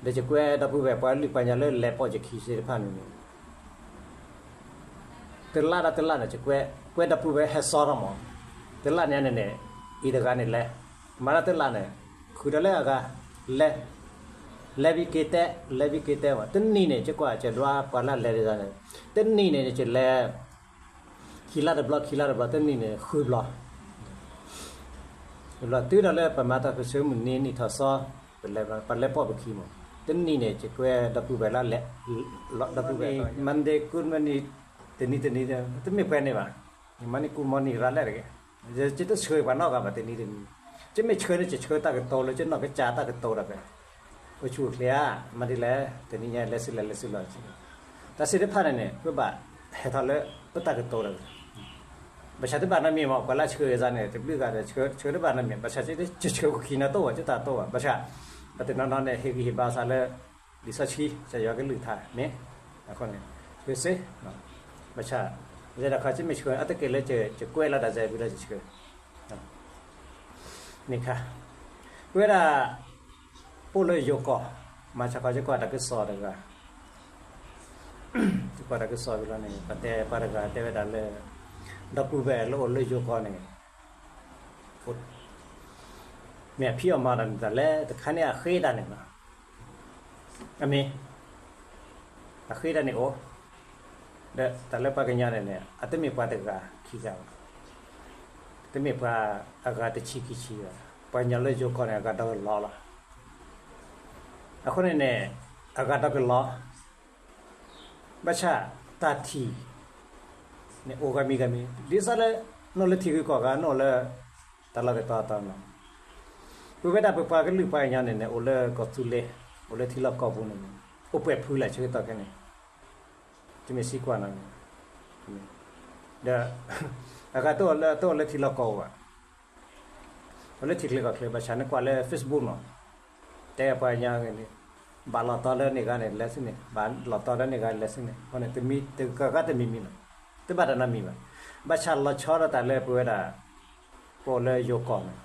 ဒီးယကွဲးဒီပုၢ်ဝဲၢ် ပှၤလုၢ်ပှၤကညီလၢလဲၤပိာ်ယခံစ့တဖၣ်န့ၣ်န့ၣ် တလါဒီးတလါန့ၣ် ယကွဲး ကွဲးဒီပုၢ်ဝဲၢ်ဟဲစီထီၣ်မး, တလါန့ၣ်န့ၣ်န့ၣ် အံၤတဂၤန့ၣ်လဲၤ, မၤဒီးတလါန့ၣ် ဃုာ်ဒီးလၢအဂၤ လဲၤ, လဲၤဝံၤက့ၤတဲ လဲၤဝံၤက့ၤတဲမး, တနံၤန့ၣ် ယကွၢ် ယဒွးပှၤလၢလဲၤဒ်န့ၣ်, တနံၤန့ၣ် ယလဲၤ ခံလါတဘျီ ခံလါတဘျီ တနံၤန့ၣ် ဃုဘျီ ဘျီတုၤဒီးလၢပမၤတၢ်ပၢၢ်ဆၢမုၢ်နံၤနံၣ်ထီၣ်သီ, ပလဲၤ ပလဲၤပိာ်ပခံမး, တနံၤန့ၣ် ယကွဲးဒီပုၢ်ဝဲၢ်လၢလဲၤ, ဒီပုၢ်ဝဲၢ် Monday, good morning, တနံၤတနံၤ တမ့ၢ်ပှဲၤန့ၣ်ဘၣ်, ယမၤန့ၢ် good morning ရၤလဲၣ်တဂ့ၤ, ယတဆှၢပှၤနီတဂၤဘၣ်တနံၤတနံၤ, ယမ့ၢ်ဆှၢန့ၣ် ယဆှၢတၢ်ကတိၤလၢယနီၢ်ကစၢ်တၢ်ကတိၤဒီး အိၣ်ဆူၣ်အိၣ်ချ့ဧါ, မၤဒ်လဲၣ်, တနံၤညါလဲၤဆူလဲၣ်လဲၤဆူလီၤ, တၢ်စ့တဖၣ်န့ၣ်န့ၣ် ပဘၣ်ဟဲထီၣ်လၢပတၢ်ကတိၤဒီး ဘၣ်ဆၣ်တဘၣ်နီတမံၤမး, ပှၤလၢဆှၢအသးန့ၣ် တဘျုးဂၤဒီး ဆှၢတဘၣ်နီတမံၤ, ဘၣ်ဆၣ်ကဆှၢကခံနီတအိၣ်ဘၣ်, ကတၢ်တိၢ်ဘၣ်, ဘၣ်ဆၣ် ပတနီၤနီၤန့ၣ် ဟ့ၣ်ဂံၢ်ဟ့ၣ်ဘါသးလၢ လံာ်စီဆှံ ကစၢ်ယွၤကလုၢ်ကထါမ့ၢ်, အဃိန့ၣ် ဆှၢစ့, ဘၣ်ဆၣ် ယဲဒၣ်ခီ ယမ့ၢ်ဆှၢ အတက့ၢ်လၢယကွဲးလီၤတၢ်စဲးဖုဒီးယဆှၢ န့ၣ်ခါ, ပဝဲဒၣ် ပအိၣ်လၢယိၤကီၢ်, မၤဆါခီ ယကွၢ်တၢ်ကစီၣ်တဂၤ, ယကွၢ်တၢ်ကစီၣ်ဝံၤလီၤန့ၣ် ပတဲပှၤတဂၤတဲဝဲဒၣ်လၢ ဒီပုၢ်ဝဲၢ်လၢအိၣ်လၢယိၤကီၢ်န့ၣ် မ့ၢ်အဖံးအီၣ်မၤတၢ်န့ၣ် တၢ်လဲၤတခါန့ၣ်အဃ့တၢ်န့ၣ်လီၤ. အမ့ၢ် အဃ့တၢ်န့ၣ်အိၣ်, ဒီးတၢ်လၢပှၤကညီန့ၣ်န့ၣ် အတမ့ၢ်ပှၤတဂၤခံဂၤဘၣ်, တမ့ၢ်ပှၤအဂၤတဆံခံဆံဘၣ်, ပှၤကညီလၢယိၤကီၢ်န့ၣ် အဂၤဒီကလီလီၤ. အဃိန့ၣ်န့ၣ် အဂၤဒီကလီ ဘၣ်ဆၣ်တၢ်ထံၣ်န့ၣ် အိၣ်ဂၤမံၤဂၤမံၤ ဒ်သိးလၢ နအိၣ်လၢထံဂုၤကီၢ်ဂၤ နအိၣ်လၢ တၢ်လီၢ်တတီၤတီၤန့ၣ်, ပဝဲဒၣ်ပပှၤကလုာ်ပှၤကညီန့ၣ်န့ၣ် အိၣ်လၢကီၢ်သူလ့ၤ အိၣ်လၢထံလီၢ်ကီၢ်ပူၤန့ၣ်န့ၣ် အိၣ်ပှဲၤဖုလၢဆၢကတီၢ်ခဲန့ၣ်, တမ့ၢ်သံကွၢ်နီၤန့ၣ်, ဒီး အဂၤတအိၣ်လၢ တအိၣ်လၢထံလီၢ်ကီၢ်ပူၤဘၣ်, အိၣ်လၢထံချၢကီၢ်ချၢ ဘၣ်ဆၣ်နကွၢ်လၢ Facebook နီၤ, တဲပှၤကညီဂၤန့ၣ် ဘၣ်လီၤတီၤလၢန့ၣ်ဂၤန့ၣ် လဲၤဆူန့ၣ်, ဘၣ်လီၤတီၤလၢန့ၣ်ဂၤလဲၤဆူန့ၣ်, အဃိန့ၣ် တမံၤတဂၤဂၤတမံၤမံၤလီၤ, တဘၣ်တၢ်နီတမံၤဘၣ်. ဘၣ်ဆၣ်လီၤဆီဒၣ်တၢ်လၢပဝဲဒၣ် ပအိၣ်လၢယိၤကီၢ်န့ၣ်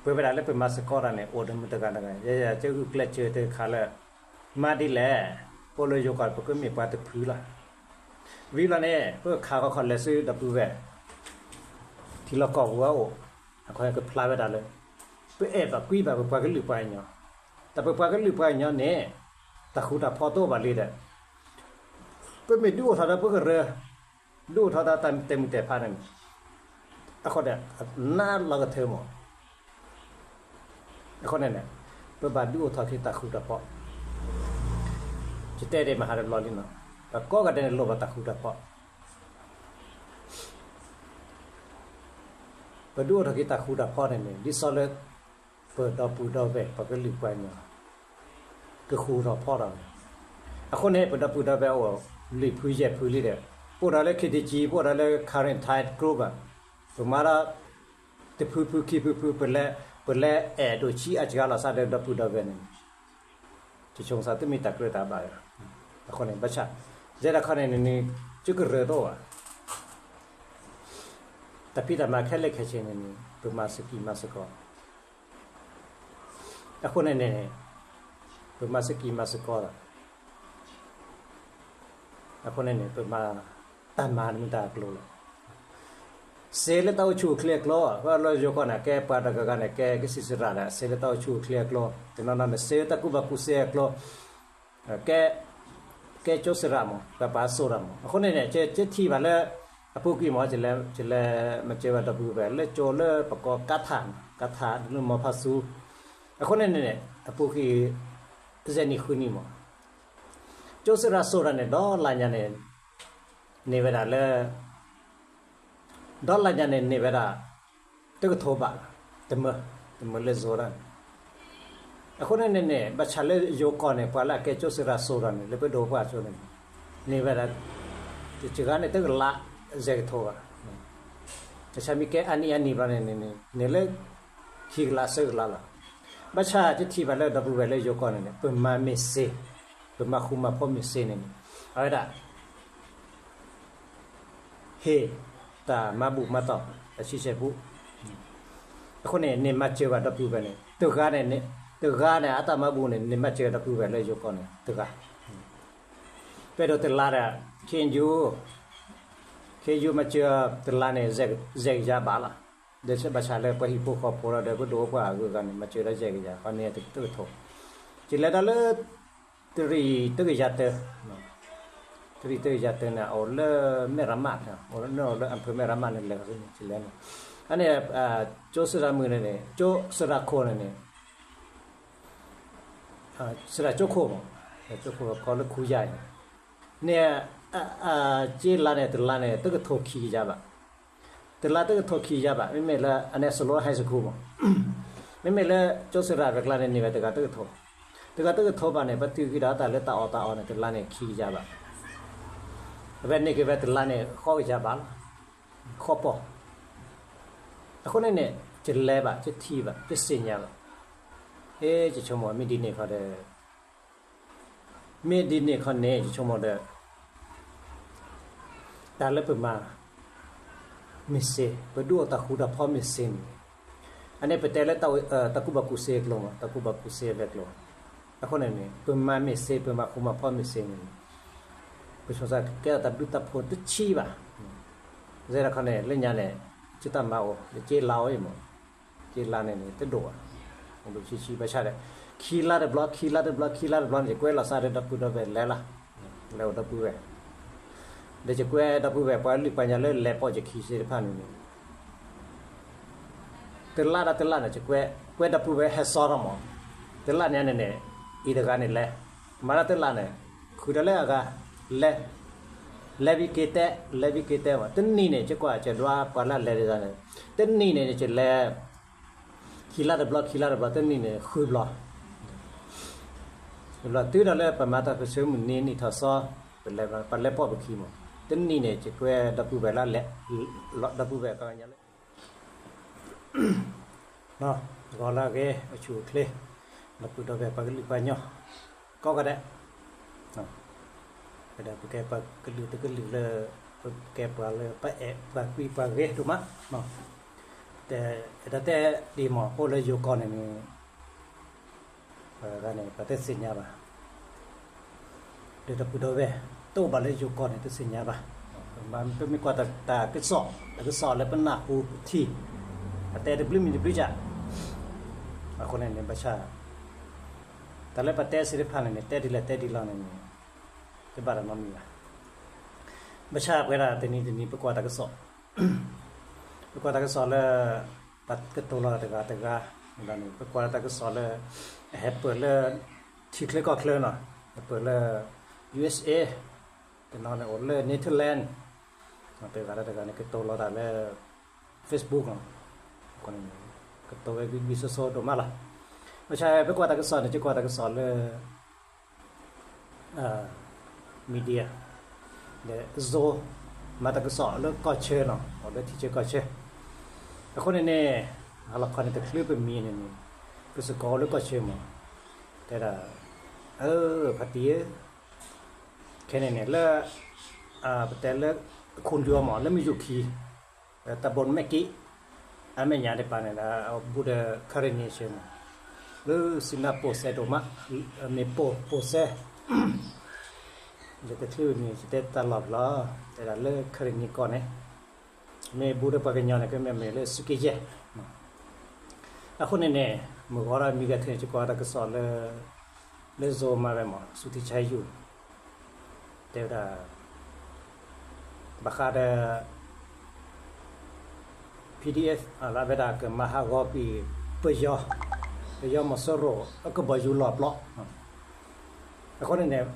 ပဝဲဒၣ်လၢပမၤစ့ၢ်ကီးတၢ်န့ၣ် အိၣ်ဒီးမုၢ်တဂၤတဂၤ ယဲယဲ ကဂုာ်ကျဲးစၢးတခါလၢ မၤဒ်လဲၣ်, ပအိၣ်လၢယိၤကီၢ် ပကမ့ၢ်ပှၤတဖုလီၤ. ဝံၤလီၤန့ၣ် ပကခးခီခီလဲၤဆူဒီပုၢ်ဝဲၢ် ထံလီၢ်ကီၢ်ပူၤအအိၣ်, အဃိန့ၣ်ကဖျါဝဲဒၣ်လၢ ပအဲၣ်ဘၣ်ကွံဘၣ်ပပှၤကလုာ်ပှၤကညီ, တၢ်ပပှၤကလုာ်ပှၤကညီန့ၣ် တၢ်ဃူတၢ်ဖိးတအိၣ်ဘၣ်လံဒီး ပမ့ၢ်ဒုးအိၣ်ထီၣ်ဒီးပကရၢ ဒုးအိၣ်ထီၣ်ဒီးတၢ်တဲာ်မုၢ်တဲာ်ဖးန့ၣ်န့ၣ်, အဃိဒီး နးလီၤကထၢမး, အဃိန့ၣ်န့ၣ် ပဘၣ်ဒုးအိၣ်ထီၣ်က့ၤတၢ်ဃူတၢ်ဖိး, ယတဲဒ်မဟါတဘျီလံနီၤ, ပကိးဂၤဒဲးန့ၣ်လိၣ်ဘၣ်တၢ်ဃူတၢ်ဖိး ပဒုးအိၣ်ထီၣ်က့ၤတၢ်ဃူတၢ်ဖိးန့ၣ်န့ၣ် ဒ်သိးလၢ ပဒီပုၢ်ဒီဝဲၢ် ပှၤကလုာ်ပှၤကညီ ကဃူထီၣ်ဖိးထီၣ်န့ၣ်, အဃိန့ၣ် ပဒီပုၢ်ဒီဝဲၢ်အိၣ် လွံၢ်ဖုယဲၢ်ဖုလံဒီး ပအိၣ်ဒီးလၢ ခ့တကံ ပအိၣ်ဒီးလၢ Karen Tide Group ဘၣ်, ပမၤဒီး တဖုဖုခံဖုဖု ပလဲၤ ပလဲၤအဲၣ်ဒိးဆံးအါစှၤလီၤစၢ်ဒီးဒီပုၢ်ဒီဝဲၢ်န့ၣ် ယဆိကမိၣ်သးတမ့ၢ်တၢ်ကြၢးတၢ်ဘၣ်, အဃိန့ၣ် ဘၣ်ဆၣ် ယဲဒၣ်ခီန့ၣ်န့ၣ် ကကရၢတအိၣ်ဘၣ်, တၢ်ဖံးတၢ်မၤခဲလၢာ်ခဲဆ့န့ၣ်န့ၣ် ပမၤစကံးမၤစကီး, အဃိန့ၣ်န့ၣ် ပမၤစကံးမၤစကီးဒီး အဃိန့ၣ်န့ၣ် ပမၤတၢ်မၤတမ့ၢ်တၢ်အကျိၤလီၤ. စ့လၢတၢ်အိၣ်ဆူၣ်အိၣ်ချ့အကျိၤ, လၢယိၤကီၢ်န့ၣ် ကဲပှၤတဂၤဂၤန့ၣ် ကဲကစံးစရၣ်ဒီး စ့လၢတၢ်အိၣ်ဆူၣ်အိၣ်ချ့အကျိၤ, တနီၤနီၤန့ၣ် စ့လၢတၢ်ကူၣ်ဘၣ်ကူၣ်သ့အကျိၤ, ကဲ, ကဲကၠိစရၣ်မး, ပှၤပာ်စိၣ်တၢ်မး. အဃိန့ၣ်န့ၣ် ကထံၣ်ဘၣ်လၢ အပူၤကွံာ်မး, ကလဲၤမၤစၢၤဘၣ်ဒီပုၢ်ဝဲၢ်လၢကၠိလၢပကိးကါထး, ကါထးလၢမီၤဖးဆူ, အဃိန့ၣ်န့ၣ် အပူၤကွံာ် ယဲၢ်နံၣ်ဃုနံၣ်မး, ကၠိစရၣ်စိၣ်တၢ်န့ၣ် ဒီလါညါန့ၣ် န့ၢ်ဝဲဒၣ်လၢ ဒီလါညါန့ၣ်န့ၢ်ဝဲဒၣ် တကထိဘး, တမၢ, တမၢလၢစိၤတၢ်န့ၣ်. အဃိန့ၣ်န့ၣ်န့ၣ် ဘၣ်ဆၣ်လၢယိၤကီၢ်န့ၣ် ပှၤလၢအကဲကၠိစရၣ်စိၣ်တၢ်န့ၣ် လၢပဒိၣ်ပှၢ်ကၠိန့ၣ် န့ၢ်ဝဲဒၣ် တဂၤန့ၣ် တကလး ယဲၢ်ကထိဘး, ကဆၣ်မ့ၢ်ကဲအါနံၣ်အါနံၣ်ဘျီန့ၣ်န့ၣ် န့ၢ်လၢ ခံကလးသၢကလးလီၤ. ဘၣ်ဆၣ်ယထံၣ်ဘၣ်လၢဒီပုၢ်ဝဲၢ်လၢယိၤကီၢ်န့ၣ်န့ၣ် ပမၤမ့ၢ်စ့, ပမၤဃူမၤဖိးမ့ၢ်စ့န့ၣ်န့ၣ် အဝဲဒၣ် ဟ့ၣ်တၢ်မၤဘူၣ်မၤတီၢ် တၢ်ဆံဆဲၣ်ပူ, အဃိန့ၣ် န့ၢ်မၤစၢၤဘၣ်ဒီပုၢ်ဝဲၢ်န့ၣ် တဂၤန့ၣ်, တဂၤန့ၣ် အတၢ်မၤဘူၣ်န့ၣ် န့ၢ်မၤစၢၤဒီပုၢ်ဝဲၢ်လၢယိၤကီၢ်န့ၣ် တဂၤ, ပအဲၣ်ဒိးတလါဒီး ခ့ၣ်ယူ, ခ့ၣ်ယူမၤစၢၤတလါန့ၣ် ယဲၢ်ကယၤဘးလီၤ. ဒီးဘၣ်ဆၣ်လၢပှၤဟံၣ်ဖိဃီဖိလီၤဒီး ပဒိၣ်ပှၢ်အဂုၤအဂၤန့ၣ် မၤစၢၤဒီးယဲၢ်ကယၤ ဃီန့ၣ်တကထိ, ယလဲၤတၢ်လၢ တရံးတကယၤတၢ, တရံးတကယၤတၢန့ၣ် အိၣ်လၢမဲၢ်ရမး, အိၣ်လၢ အိၣ်လၢ အၣ်ဖၢၣ် မဲၢ်ရမးန့ၣ်လဲၤ, ယလဲၤန့ၣ်, အန့ၣ် ကၠိစရၣ်မုၣ်န့ၣ်န့ၣ် ကၠိစရၣ်ခိၣ်န့ၣ်န့ၣ် စရၣ်ကၠိခိၣ်မး, ကၠိခိၣ်ကီလၢခူယါအံၤန့ၣ်, န့ၣ် ကၠ့လါန့ၣ် တလါန့ၣ် တကထိခံကယၤဘး, တလါတကထိခံကယၤဘး, မ့မ့ၢ်လၢ အန့ၣ် စလိ high school မး, မ့မ့ၢ်လၢကၠိစရၣ်ရဲၣ်ကျါန့ၣ် န့ၢ်ဝဲတဂၤတကထိ, တဂၤတကထိဘးန့ၣ် ပတုာ်က့ၤဒီးတၢ်လၢတၢ်အီၣ်တၢ်အီန့ၣ် တလါန့ၣ် ခံကယၤဘး, အဝဲန့ၢ်က့ၤဝဲတလါန့ၣ် ဃိးကယၤဘးလီၤ, ဃိးပီၢ် အဃိန့ၣ်န့ၣ် ယလဲၤဘၣ် ယထံၣ်ဘၣ် ယသ့ၣ်ညါဘၣ်, ဟ့ၣ် ယဆိကမိၣ် မ့ၢ်ဒ်န့ၣ်ခီဒီး မ့ၢ်ဒ်န့ၣ်ခီန့ၣ် ယဆိကမိၣ်ဒီး တၢ်လၢပမၤ မ့ၢ်စ့, ပဒုးအိၣ်တၢ်ဃူတၢ်ဖိးမ့ၢ်စ့န့ၣ်, အန့ၣ်ပတဲလၢ တၢ်ကူၣ်ဘၣ်ကူၣ်သ့အကျိၤမး, တၢ်ကူၣ်ဘၣ်ကူၣ်သ့အကျိၤ, အဃိန့ၣ်န့ၣ် ပမၤမ့ၢ်စ့ ပမၤဃူမၤဖိးမ့ၢ်စ့န့ၣ်န့ၣ် ပဆိကမိၣ်ကဲထီၣ်တၢ်ဘျုးတၢ်ဖှိၣ်တဆံးဘၣ်, စဲဒၣ်ခီန့ၣ် လၢညါန့ၣ် ယတၢ်မၤအိၣ် ယကၠ့လါအိၣ်အံၤမး, ကၠ့လါန့ၣ်န့ၣ် တဒိၣ်ဘၣ်, အိၣ်ဒိၣ်ဆံးဆံး ဘၣ်ဆၣ်ဒီး ခံလါတဘျီ ခံလါတဘျီ ခံလါတဘျီန့ၣ် ယကွဲးလီၤစးဒီးဒီပုၢ်ဒီဝဲၢ်လဲၤလီၤ, လဲၤအိၣ်ဒီပုၢ်ဝဲၢ်, ဒီးယကွဲးဒီပုၢ်ဝဲၢ် ပှၤလုၢ်ပှၤကညီလၢလဲၤပိာ်ယခံသ့ၣ်တဖၣ်န့ၣ်န့ၣ် တလါဒီးတလါန့ၣ် ယကွဲး ကွဲးဒီပုၢ်ဝဲၢ်ဟဲစီထီၣ်မး, တလါန့ၣ်န့ၣ်န့ၣ် အံၤတဂၤန့ၣ်လဲၤ, မၤတၢ်တလါန့ၣ် ဃုာ်ဒီးလၢအဂၤ လဲၤ, လဲၤဝံၤက့ၤတဲ လဲၤဝံၤက့ၤတဲမး, တနံၤန့ၣ် ယကွၢ်ကဲဒွးပှၤလၢအလဲၤဒ်န့ၣ်, တနံၤန့ၣ် ယလဲၤ ခံလါတဘျီ ခံလါတဘျီ တနံၤန့ၣ် ဃုဘျီ ဃုဘျီ တုၤဒၣ်လၢပမၤတၢ်ပၢၢ်ဆၢမုၢ်နံၤ နံၣ်ထီၣ်သီ ပလဲၤ ပလဲၤပိာ်ပခံမး, တနံၤန့ၣ် ယကွဲးဒီပုၢ်ဝဲၢ်လၢလဲၤ, ဒီပုၢ်ဝဲၢ်ကညီလၢ ဂီၤလၢအဂ့ၤ အိၣ်ဆူၣ်အိၣ်ချ့, ဒီပုၢ်ဒီဝဲၢ်ပှၤကလုာ်ပှၤကညီ ကိးဂၤဒဲး, ဒီးပကဲပှၤကလုာ်တကလုာ်လၢ ပကဲပှၤလၢပအဲၣ်ပှၤကွံပှၤဂ့ၤဒိၣ်မး, တဲဒၣ်တဲဒ်မး အိၣ်လၢယိၤကီၢ်န့ၣ်န့ၣ် ပှၤဂၤန့ၣ် ပှၤတသ့ၣ်ညါဘၣ် ဒီးဒီပုၢ်ဒီဝဲၢ် တအိၣ်ဘၣ်လၢယိၤကီၢ်န့ၣ် တသ့ၣ်ညါဘၣ်, ပမ့ၢ်ကွၢ်တၢ်ကစီၣ် တၢ်ကစီၣ်လၢပနၢ်ဟူထံ အတဲတဘျုးမံၤတဘျုးကၢ်, အဃိန့ၣ်န့ၣ် ဘၣ်ဆၣ် တၢ်လၢပတဲသ့ၣ်တဖၣ်န့ၣ်န့ၣ် တဲဒ်လဲၣ်တဲဒ်လဲၣ်န့ၣ်န့ၣ် တဘၣ်တၢ်နီတမံၤဘၣ်, ဘၣ်ဆၣ်ပဝဲဒၣ်တနံၤတနံၤ ပကွၢ်တၢ်ကစီၣ် ပကွၢ်တၢ်ကစီၣ်လၢ ပှၤကတိၤလီၤတဂၤတဂၤ, ပကွၢ်တၢ်ကစီၣ်လၢ အဟဲပၢၢ်လၢ ထံချၢကီၢ်ချၢနီၤ, ဟဲပၢၢ်လၢ ယူၢ်အ့းအ့း, တနီၤန့ၣ်အိၣ်လၢ Netherlands, တဂၤဒီးတဂၤန့ၣ် ကတိၤလီၤတၢ်လၢ Facebook နီၤ, ကတိၤဝဲဂံၢ်ဂံၢ်ဆိဆိဒိၣ်မးလီၤ, ဘၣ်ဆၣ်ပကွၢ်တၢ်ကစီၣ်န့ၣ် ယကွၢ်တၢ်ကစီၣ်လၢ media ဒီး Zoom မၤတၢ်ကစီၣ်လၢကီၢ်ဆၢနီၤ, အိၣ်လၢထံဆၢကီၢ်ဆၢ, အဃိန့ၣ်န့ၣ် ဟါလီၤခီန့ၣ် တချုးပမံၤန့ၣ်န့ၣ် ပစ့ၢ်ကီးအိၣ်လၢကီၢ်ဆၢမး, တဲဒၣ် အၢ ဖါတံၢ်ဧၢ, ခဲန့ၣ်န့ၣ် လၢ ပတဲလၢ ခိၣ်ဒုးအီၤမး လၢမုၢ်ယူၤခံ တၢ်ဘိးမဲာ်က့ၤ အမဲာ်ညါဒံးပာ်န့ၣ်ဒီး အဘူးဒီး ခရံာ်နံၣ်ဆၢမး လၢစံနါပိာ်စဲဒိၣ်မး မ့ၢ်ပိာ်ပိာ်စဲ ယတချုးန့ၣ် ယတဲတၢ်လီၢ်လီၤ တဲဒၣ်လၢခရံာ်နံၣ်ကီၢ်န့ၣ် မ့ၢ်ဘူးဒီးပှၤကညီန့ၣ် ကမ့ၢ်မ့ၢ်လၢစုက့ယဲၢ်. အဃိန့ၣ်န့ၣ် မုၢ်ဂီၤဒီးမံဂၤထၢၣ်န့ၣ် ယကွၢ်တၢ်ကစီၣ်လၢ လၢ Zoom မးဝဲမး ဆူထံဆါယိၣ် တဲဝဲဒၣ် ဘၣ်ဃးဒီး P D F လၢအဝဲဒၣ်ကမၤဟးဂီၤကွံာ် ပယီၤ, ပယီၤမီၤစိရိၤအကဘီယူၤလီၢ်ပျီ. အဃိန့ၣ်န့ၣ်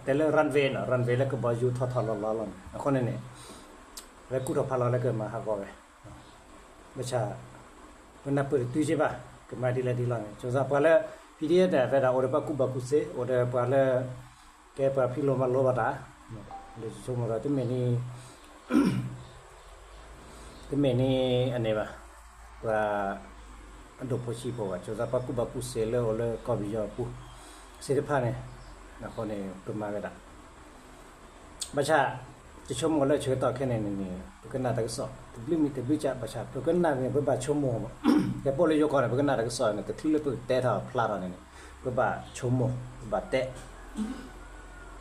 တဲလၢ runway နီၤ, runway လၢကဘီယူၤထီၣ်ထီၣ်လီၤလီၤလီၤန့ၣ် အဃိန့ၣ်န့ၣ် အဝဲကူၣ်ထီၣ်ဖးလီၤလၢကမၤဟးဂီၤဝဲ ဘၣ်ဆၣ် ပနၢ်ပၢၢ်တတုၤက့ဘၣ် ကမၤဒ်လဲၣ်ဒ်လဲၣ်န့ၣ် ကၠိသးပှၤလၢ P D F န့ၣ် အဝဲဒၣ်အိၣ်ဒီးပှၤကူၣ်ဘၣ်ကူၣ်သ့ အိၣ်ဒီးပှၤလၢ ကဲပှၤဖံးလိမၤလိဘၣ်တၢ် ဒီးဆိကမိၣ်ဒီး တမ့ၢ်န့ၣ် တမ့ၢ်န့ၣ်အန့ၣ်ဘၣ် ပှၤ အဒိၣ်ဖိဆံးဖိဘၣ် ကၠိသးပှၤကူၣ်ဘၣ်ကူၣ်သ့လၢအိၣ်လၢကီၢ်ပယီၤအပူၤ သ့ၣ်တဖၣ်န့ၣ် အဃိန့ၣ် ပမၤဝဲဒၣ် ဘၣ်ဆၣ် ယဆိကမိၣ်လၢဆၢကတီၢ်ခဲအံၤန့ၣ်န့ၣ် ပကနၣ်တၢ်ကစီၣ် တဘျုးမံၤတဘျုးကး ဘၣ်ဆၣ် ပကနၣ်န့ၣ် ပဘၣ်ဆိကမိၣ် ကဲပိာ်လၢယိၤကီၢ်န့ၣ် ပကနၣ်တၢ်ကစီၣ်န့ၣ် တချုးလၢပကတဲထီၣ်ဖျါထီၣ်န့ၣ်န့ၣ် ပဘၣ်ဆိကမိၣ် ပဘၣ်တဲ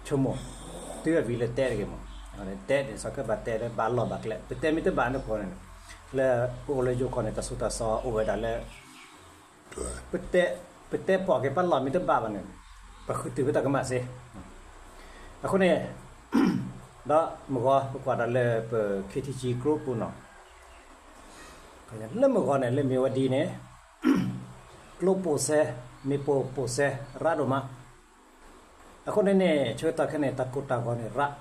ဆိကမိၣ် တုၤအဝံၤလၢတဲတဂ့ၤမး တဲန့ၣ် စီၤကဲဘၣ်တဲလၢဘၣ်လီၢ်ဘၣ်ကျဲ ပတဲမ့ၢ်တဘၣ်န့ၣ်ဃိန့ၣ် လၢပအိၣ်လၢယိၤကီၢ်န့ၣ် တၢ်သိၣ်တၢ်သီအိၣ်ဝဲဒၣ်လၢ ပတဲ ပတဲပိာ်က့ၤပလီၢ်မ့ၢ်တဘၣ်ဘၣ်န့ၣ် ပဃုတုၤပတၢ်ကမၣ်စ့ၢ် အဃိန့ၣ် ဒီးမုၢ်ဂီၤ ပကွၢ်ဒီးလၢပ K T G group ပူၤနီၤ လၢမုၢ်ဂီၤန့ၣ် လၢမ့ၢ်ဝဲဒ်န့ၣ် ကျိပိာ်စဲ မ့ၢ်ပိာ်ပိာ်စဲ ရးဒိၣ်မး အဃိန့ၣ်န့ၣ် ဆၢကတီၢ်ခဲအံၤန့ၣ် တၢ်ကိၢ်တၢ်ဂီၤန့ၣ်ရး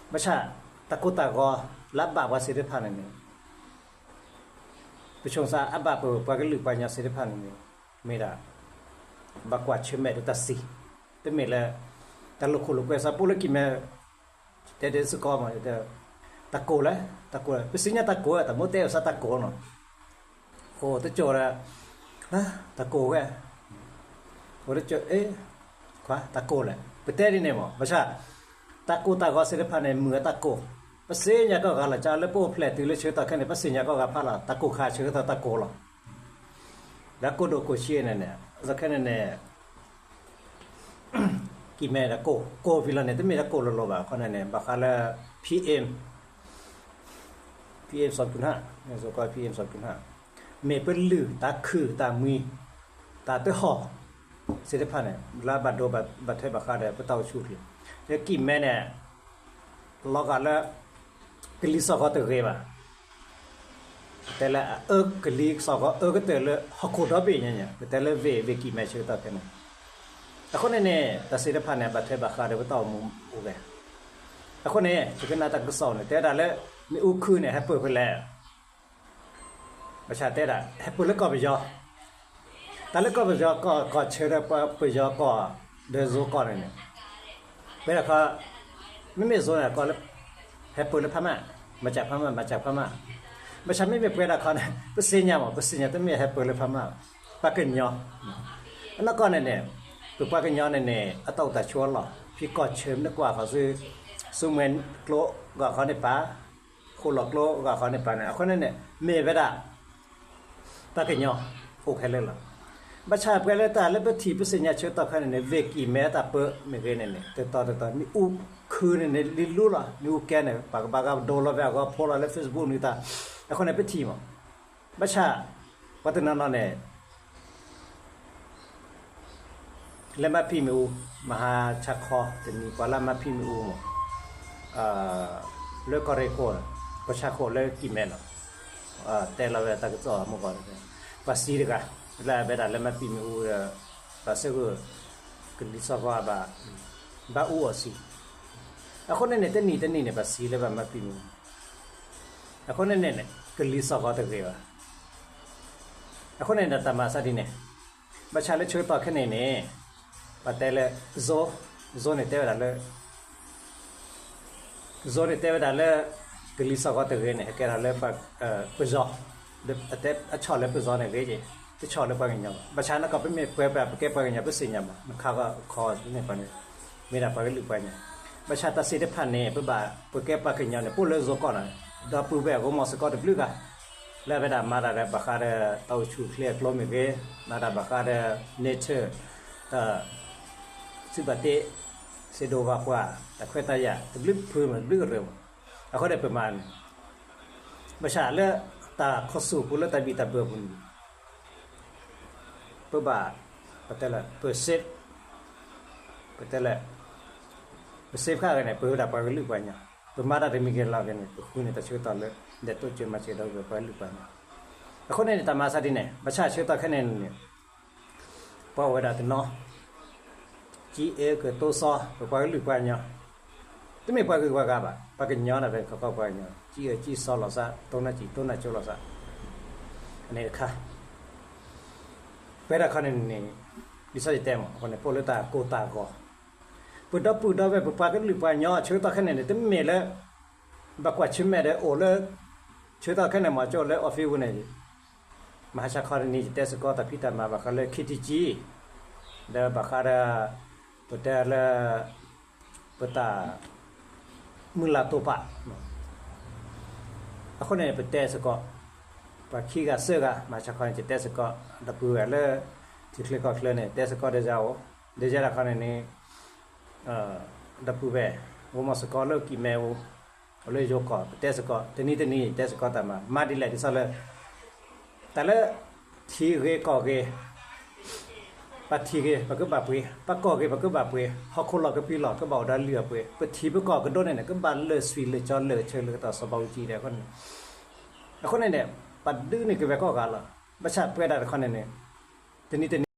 ဘၣ်ဆၣ် တၢ်ကိၢ်တၢ်ဂီၤ လၢအဘၣ်ပှၤသ့ၣ်တဖၣ်န့ၣ်န့ၣ် ပဆိကမိၣ်အဘၣ်ပပှၤကလုာ်ပှၤကညီသ့ၣ်တဖၣ်န့ၣ်န့ၣ် မ့ၢ်ဒၣ် ဘၣ်ကွၢ်ဆၢၣ်မဲာ်ဒီးတၢ်စံး တမ့ၢ်လၢ တၢ်လိာ်ခိၣ်လိာ်ကွဲ စးပိလၢကံၢ်မဲ တဲဒ်စ့ၢ်ကီးမး တၢ်ကိၢ်လဲၣ် တၢ်ကိၢ်လဲၣ် ပသ့ၣ်ညါတၢ်ကိၢ်ဝဲ တၢ်မိၣ်တဲအီၤစးတၢ်ကိၢ်နီၤ အိၣ်တကၠိၢ်ဒီး တၢ်ကိၢ်ဝဲ အိၣ်တကၠိၢ် အ့ ခွါ တၢ်ကိၢ်လဲၣ် ပတဲဒ်န့ၣ်မး ဘၣ်ဆၣ် တၢ်ကိၢ်တၢ်ဂီၤသ့ၣ်တဖၣ်န့ၣ် မုၢ်အတၢ်ကိၢ် ပသ့ၣ်ညါကီၢ်ဂၤလီၤ ကလၢပအိၣ်ဖျဲၣ်တုၤလၢဆၢကတီၢ်ခဲအံၤန့ၣ် ပသ့ၣ်ညါကီၢ်ဂၤဖးလီၤ တၢ်ကိၢ်ခါဆၢကတီၢ်တၢ်ကိၢ်လီၤ လၢကိၢ်ဒိၣ်ကိၢ်ဆံးန့ၣ်န့ၣ် အခဲန့ၣ်န့ၣ် ကံၢ်မဲဒီးကိၢ် ကိၢ်ဖဲလီၤန့ၣ် တမ့ၢ်တၢ်ကိၢ်လိၤလိၤဘၣ် အဃိန့ၣ်န့ၣ် ဘၣ်ဃးလၢ P M P M စီၤကုၢ်နၢ် မ့ၢ်စီၤကုၢ်နၢ် မ့ၢ်ပလုၢ်တၢ်ခုၣ်တၢ်မှံ တၢ်တဟီၣ် သ့ၣ်တဖၣ်န့ၣ် လၢဘၣ်ဒိဘၣ်ထွဲဘၣ်ဃးဒီးပတၢ်အိၣ်ဆူၣ်အိၣ်ချ့ လၢကံၢ်မဲန့ၣ် လီၤဂာ်လၢ ကလံၤစ့ၢ်ကီးတဂ့ၤဘၣ် တဲလၢအအၢ ကလံၤစ့ၢ်ကီးအၢကတၢၢ်လၢဟီၣ်ခိၣ်ဒီဘ့ၣ်ညါညါ ပတဲလၢဝ့ၢ် ဝ့ၢ်ကံၢ်မဲဆၢကတီၢ်ခဲအံၤန့ၣ် အဃိန့ၣ်န့ၣ် တၢ်သ့ၣ်တဖၣ်န့ၣ် ဘၣ်ထွဲဘၣ်ဃးဒီးပတၢ်အိၣ်မူအိၣ်ဂဲၤ အဃိန့ၣ် ယကနၣ်တၢ်ကစီၣ်န့ၣ် တဲဝဲဒၣ်လၢ မ့ၣ်အူခုၣ်န့ၣ် ဟဲပၢၢ်ဖဲလဲၣ် ဘၣ်ဆၣ်တဲဒၣ် ဟဲပၢၢ်လၢကီၢ်ပယီၤ တၢ်လၢကီၢ်ပယီၤကီၢ် ကီၢ်ဆၢဒီးပယီၤကီၢ် ဒီး Zoom ကီၢ်န့ၣ်န့ၣ် ပဝဲဒၣ်ခီ မ့မ့ၢ် Zoom န့ၣ် ကီၢ်လၢ ဟဲပၢၢ်လၢဖးမၢ် မၤစၢၤဖးမၢ် မၤစၢၤဖးမၢ် ဘၣ်ဆၣ်မ့မ့ၢ်ပဝဲဒၣ်ခီန့ၣ် ပသ့ၣ်ညါမး ပသ့ၣ်ညါတမ့ၢ်ဟဲပၢၢ်လၢဖးမၢ် ပှၤကညီ အနီၢ်ကီၢ်န့ၣ်န့ၣ် ပပှၤကညီန့ၣ်န့ၣ် အတၢ်အိၣ်တၢ်ဆိးအလီၢ် ဖဲကီၢ်ဆၢမ့ၢ်နကွၢ်ဃီၤဆူ ဆူမဲာ်ကျိဂီၢ်ဃီန့ၣ်ပၢ် ဃိၣ်လီၤကျိဂီၢ်ဃီန့ၣ်ပၢ်န့ၣ် အဃိန့ၣ်န့ၣ် မ့ၢ်ဝဲဒၣ် ပှၤကညီ အိၣ်ခဲလၢာ်လီၤ. ဘၣ်ဆၣ်ပှၤလၢတၢ်လၢပထံၣ်ပသ့ၣ်ညါဆၢကတီၢ်ခဲအံၤန့ၣ် ဝ့ၢ်ကံၢ်မဲတၢ်ပၢမ့ၢ်ဂ့ၤန့ၣ်န့ၣ် တတီၤတတီၤ မ့ၣ်အူခုၣ်န့ၣ်န့ၣ် လံလူလီၤ မ့ၣ်အူကဲန့ၣ် ပှၤကဘၣ်ကဒိလီၤဝဲအဂီၢ်ဖိလီၤလၢ Facebook န့ၣ်တၢ် အဃိန့ၣ်ပထံၣ်မး ဘၣ်ဆၣ် ပှၤတနီၤနီၤန့ၣ် လၢမၤဖံးမ့ၣ်အူ မဟါဆါခီတနံၤ ပှၤလၢမၤဖံးမ့ၣ်အူမး လၢကီၢ်ရ့ၣ်ခိၣ် ကီၢ်ဆၣ်ခိၣ်လၢကံၢ်မဲလီၤ. တဲလီၤဝဲတၢ်ကစီၣ်မုၢ်ဂီၤ ပှၤသံတဂၤ လၢအဝဲဒၣ်လၢမၤဖံးမ့ၣ်အူဒီး ပှၤသဂၢၢ် ကလံၤစ့ၢ်ကီးဘၣ် ဘၣ်အူအီၣ်သံ အဃိန့ၣ်န့ၣ် တနံၣ်တနံၣ်န့ၣ် ပှၤသံလၢပှၤမၤဖံးမ့ၣ်အူ အဃိန့ၣ်န့ၣ် ကလံၤစ့ၢ်ကီးတဂ့ၤဘၣ်. အဃိန့ၣ်ဒီးတၢ်မၤသးဒ်န့ၣ် ဘၣ်ဆၣ်လၢဆၢကတီၢ်ခဲအံၤန့ၣ် ပတဲလၢ Zoom Zoom န့ၣ်တဲဝဲဒၣ်လၢ Zoom န့ၣ်တဲဝဲဒၣ်လၢ ကလံၤစ့ၢ်ကီးတဂ့ၤန့ၣ် ဟဲကဲထီၣ်လၢ ပယီၤ အဆီၣ်လၢပယီၤန့ၣ်ဂ့ၤက့ၤ တဆီၣ်လၢပှၤကညီဘၣ်. ဘၣ်ဆၣ်နီၢ်ကီၢ်ပမ့ၢ်ပှၤပှၤပကဲပှၤကညီ ပသ့ၣ်ညါမး နခါဂီၢ်ခီန့ၣ်ပှၤန့ၣ် မ့ၢ်ဒၣ်ပှၤကလုာ်ပှၤကညီ ဘၣ်ဆၣ်တၢ်သ့ၣ်တဖၣ်န့ၣ် ပဘၣ်ပကဲပှၤကညီန့ၣ် ပအိၣ်လၢ Zoom ကီၢ်န့ၣ် ဒီပုၢ်ဝဲၢ်အဂီၢ်မီၤစ့ၢ်ကီးတဘျုးဂၤ လၢအဝဲဒၣ်မၤတၢ်ဒီး ဘၣ်ဃးဒီးတၢ်အိၣ်ဆူၣ်အိၣ်ချ့အကျိၤမ့ၢ်ဂ့ၤ မၤတၢ်ဘၣ်ဃးဒီး nature တၢ် စုဘၣ်တ့ စ့ဒိးဘၣ်ပှၤ တၢ်ခွဲးတၢ်ယာ် တဘျုးဖုမ့ၢ်တဘျုးကရၢမး အဃိန့ၣ်ပမၤန့ၣ် ဘၣ်ဆၣ်လၢတၢ်ခီဆူၣ်ပူၤလၢတၢ်ဘံၣ်တၢ်ဘၢပူၤန့ၣ် ပဘၣ် ပတဲလၢ ပ safe ပတဲလၢ ပ safe ခါဂ့ၤန့ၣ် ပဝဲဒၣ်ပှၤကလုာ်ပှၤကညီ ပမၤတၢ်တမံၤဂ့ၤလီၤဂ့ၤန့ၣ် ပဃုန့ၢ်တၢ်ဆၢကတီၢ်လၢ ဒဲးတိစၢၤမၤစၢၤဒီးပှၤကလုာ်ပှၤကညီ အဃိန့ၣ်န့ၣ် တၢ်မၤသးဒ်န့ၣ် ဘၣ်ဆၣ်ဆၢကတီၢ်ခဲအံၤန့ၣ်န့ၣ် ပှၤအိၣ်ဝဲဒၣ်တနီၤ ကံအၢကတိၤစီ ပပှၤကလုာ်ပှၤကညီ တမ့ၢ်ပှၤဂုၤပှၤဂၤဘၣ် ပှၤကညီဒၣ်ဝဲ ကီၢ်ပှၤကညီ ကံအၢကံစီလိာ်သး တိၢ်နၢ်စံၣ်တိၢ်နၢ်ကၠိလိာ်သး အန့ၣ်တခါ ပဝဲဒၣ်ခီန့ၣ်န့ၣ် ဒ်သိးယတဲမး အဃိန့ၣ် ပအိၣ်လၢတၢ်ကိၢ်တၢ်ဂီၤ ပဒီပုၢ်ဒီဝဲၢ် ပပှၤကလုာ်ပှၤကညီ ဆၢကတီၢ်ခဲအံၤန့ၣ် တမ့ၢ်လၢ ဘၣ်ကွၢ်ဆၢၣ်မဲာ်ဒီးအိၣ်လၢ ဆၢကတီၢ်ခဲအံၤန့ၣ် မ့ၢ်ကၠိလၢ office ပူၤန့ၣ် မဟါဆါခီန့ၣ် ယတဲစ့ၢ်ကီးတၢ်ဖံးတၢ်မၤဘၣ်ဃးလၢ ခ့ထံကံ ဒီးဘၣ်ဃးဒီး ပတဲလၢ ပတၢ် မုၢ်လၢ်တိာ်ပာ် အဃိန့ၣ် ပတဲစ့ၢ်ကီး ပှၤခံဂၤသၢဂၤ မဟါဆါခီန့ၣ် ယတဲစ့ၢ်ကီး ဒီပုၢ်ဝဲၢ်လၢ ထံချၢကီၢ်ချၢန့ၣ် တဲစ့ၢ်ကီးဒီးယၤအိၣ် ဒီးယၤတခီန့ၣ်န့ၣ် ဒီပုၢ်ဝဲၢ် ဂိၢ်မီၢ်စ့ၢ်ကီးလၢကံၢ်မဲဧိၤ အိၣ်လၢယိၤကီၢ် ပတဲစ့ၢ်ကီး တနံၤတနံၤ ယတဲစ့ၢ်ကီးတၢ်မၤ မၤဒ်လဲၣ်ဒ်သိးလၢ တၢ်လၢ ထံဂ့ၤကီၢ်ဂ့ၤ ပထံဂ့ၤ ပကဘၣ်ပှ့ၤ, ပကီၢ်ဂ့ၤ ပကဘၣ်ပှ့ၤ, ဟီၣ်ခိၣ်လီၢ်ကပံၤလီၢ် ကဘၣ်အိၣ်ဒီးလုၢ်အပှ့ၤ, ပထံပကီၢ်ကဒိၣ်န့ၣ်န့ၣ် ကဘၣ်လၢာ်ဆှံလၢာ်ကၠီလၢာ်ဆၢလၢာ်ကတီၢ်စီၤဘးအူကၠံဒီး အဃိန့ၣ်န့ၣ် ပဒုးန့ၢ်က့ၤဝဲကိးဂၤလီၤ. ဘၣ်ဆၣ်ပဝဲဒၣ်တခီန့ၣ်န့ၣ် တနံၤတနံၤ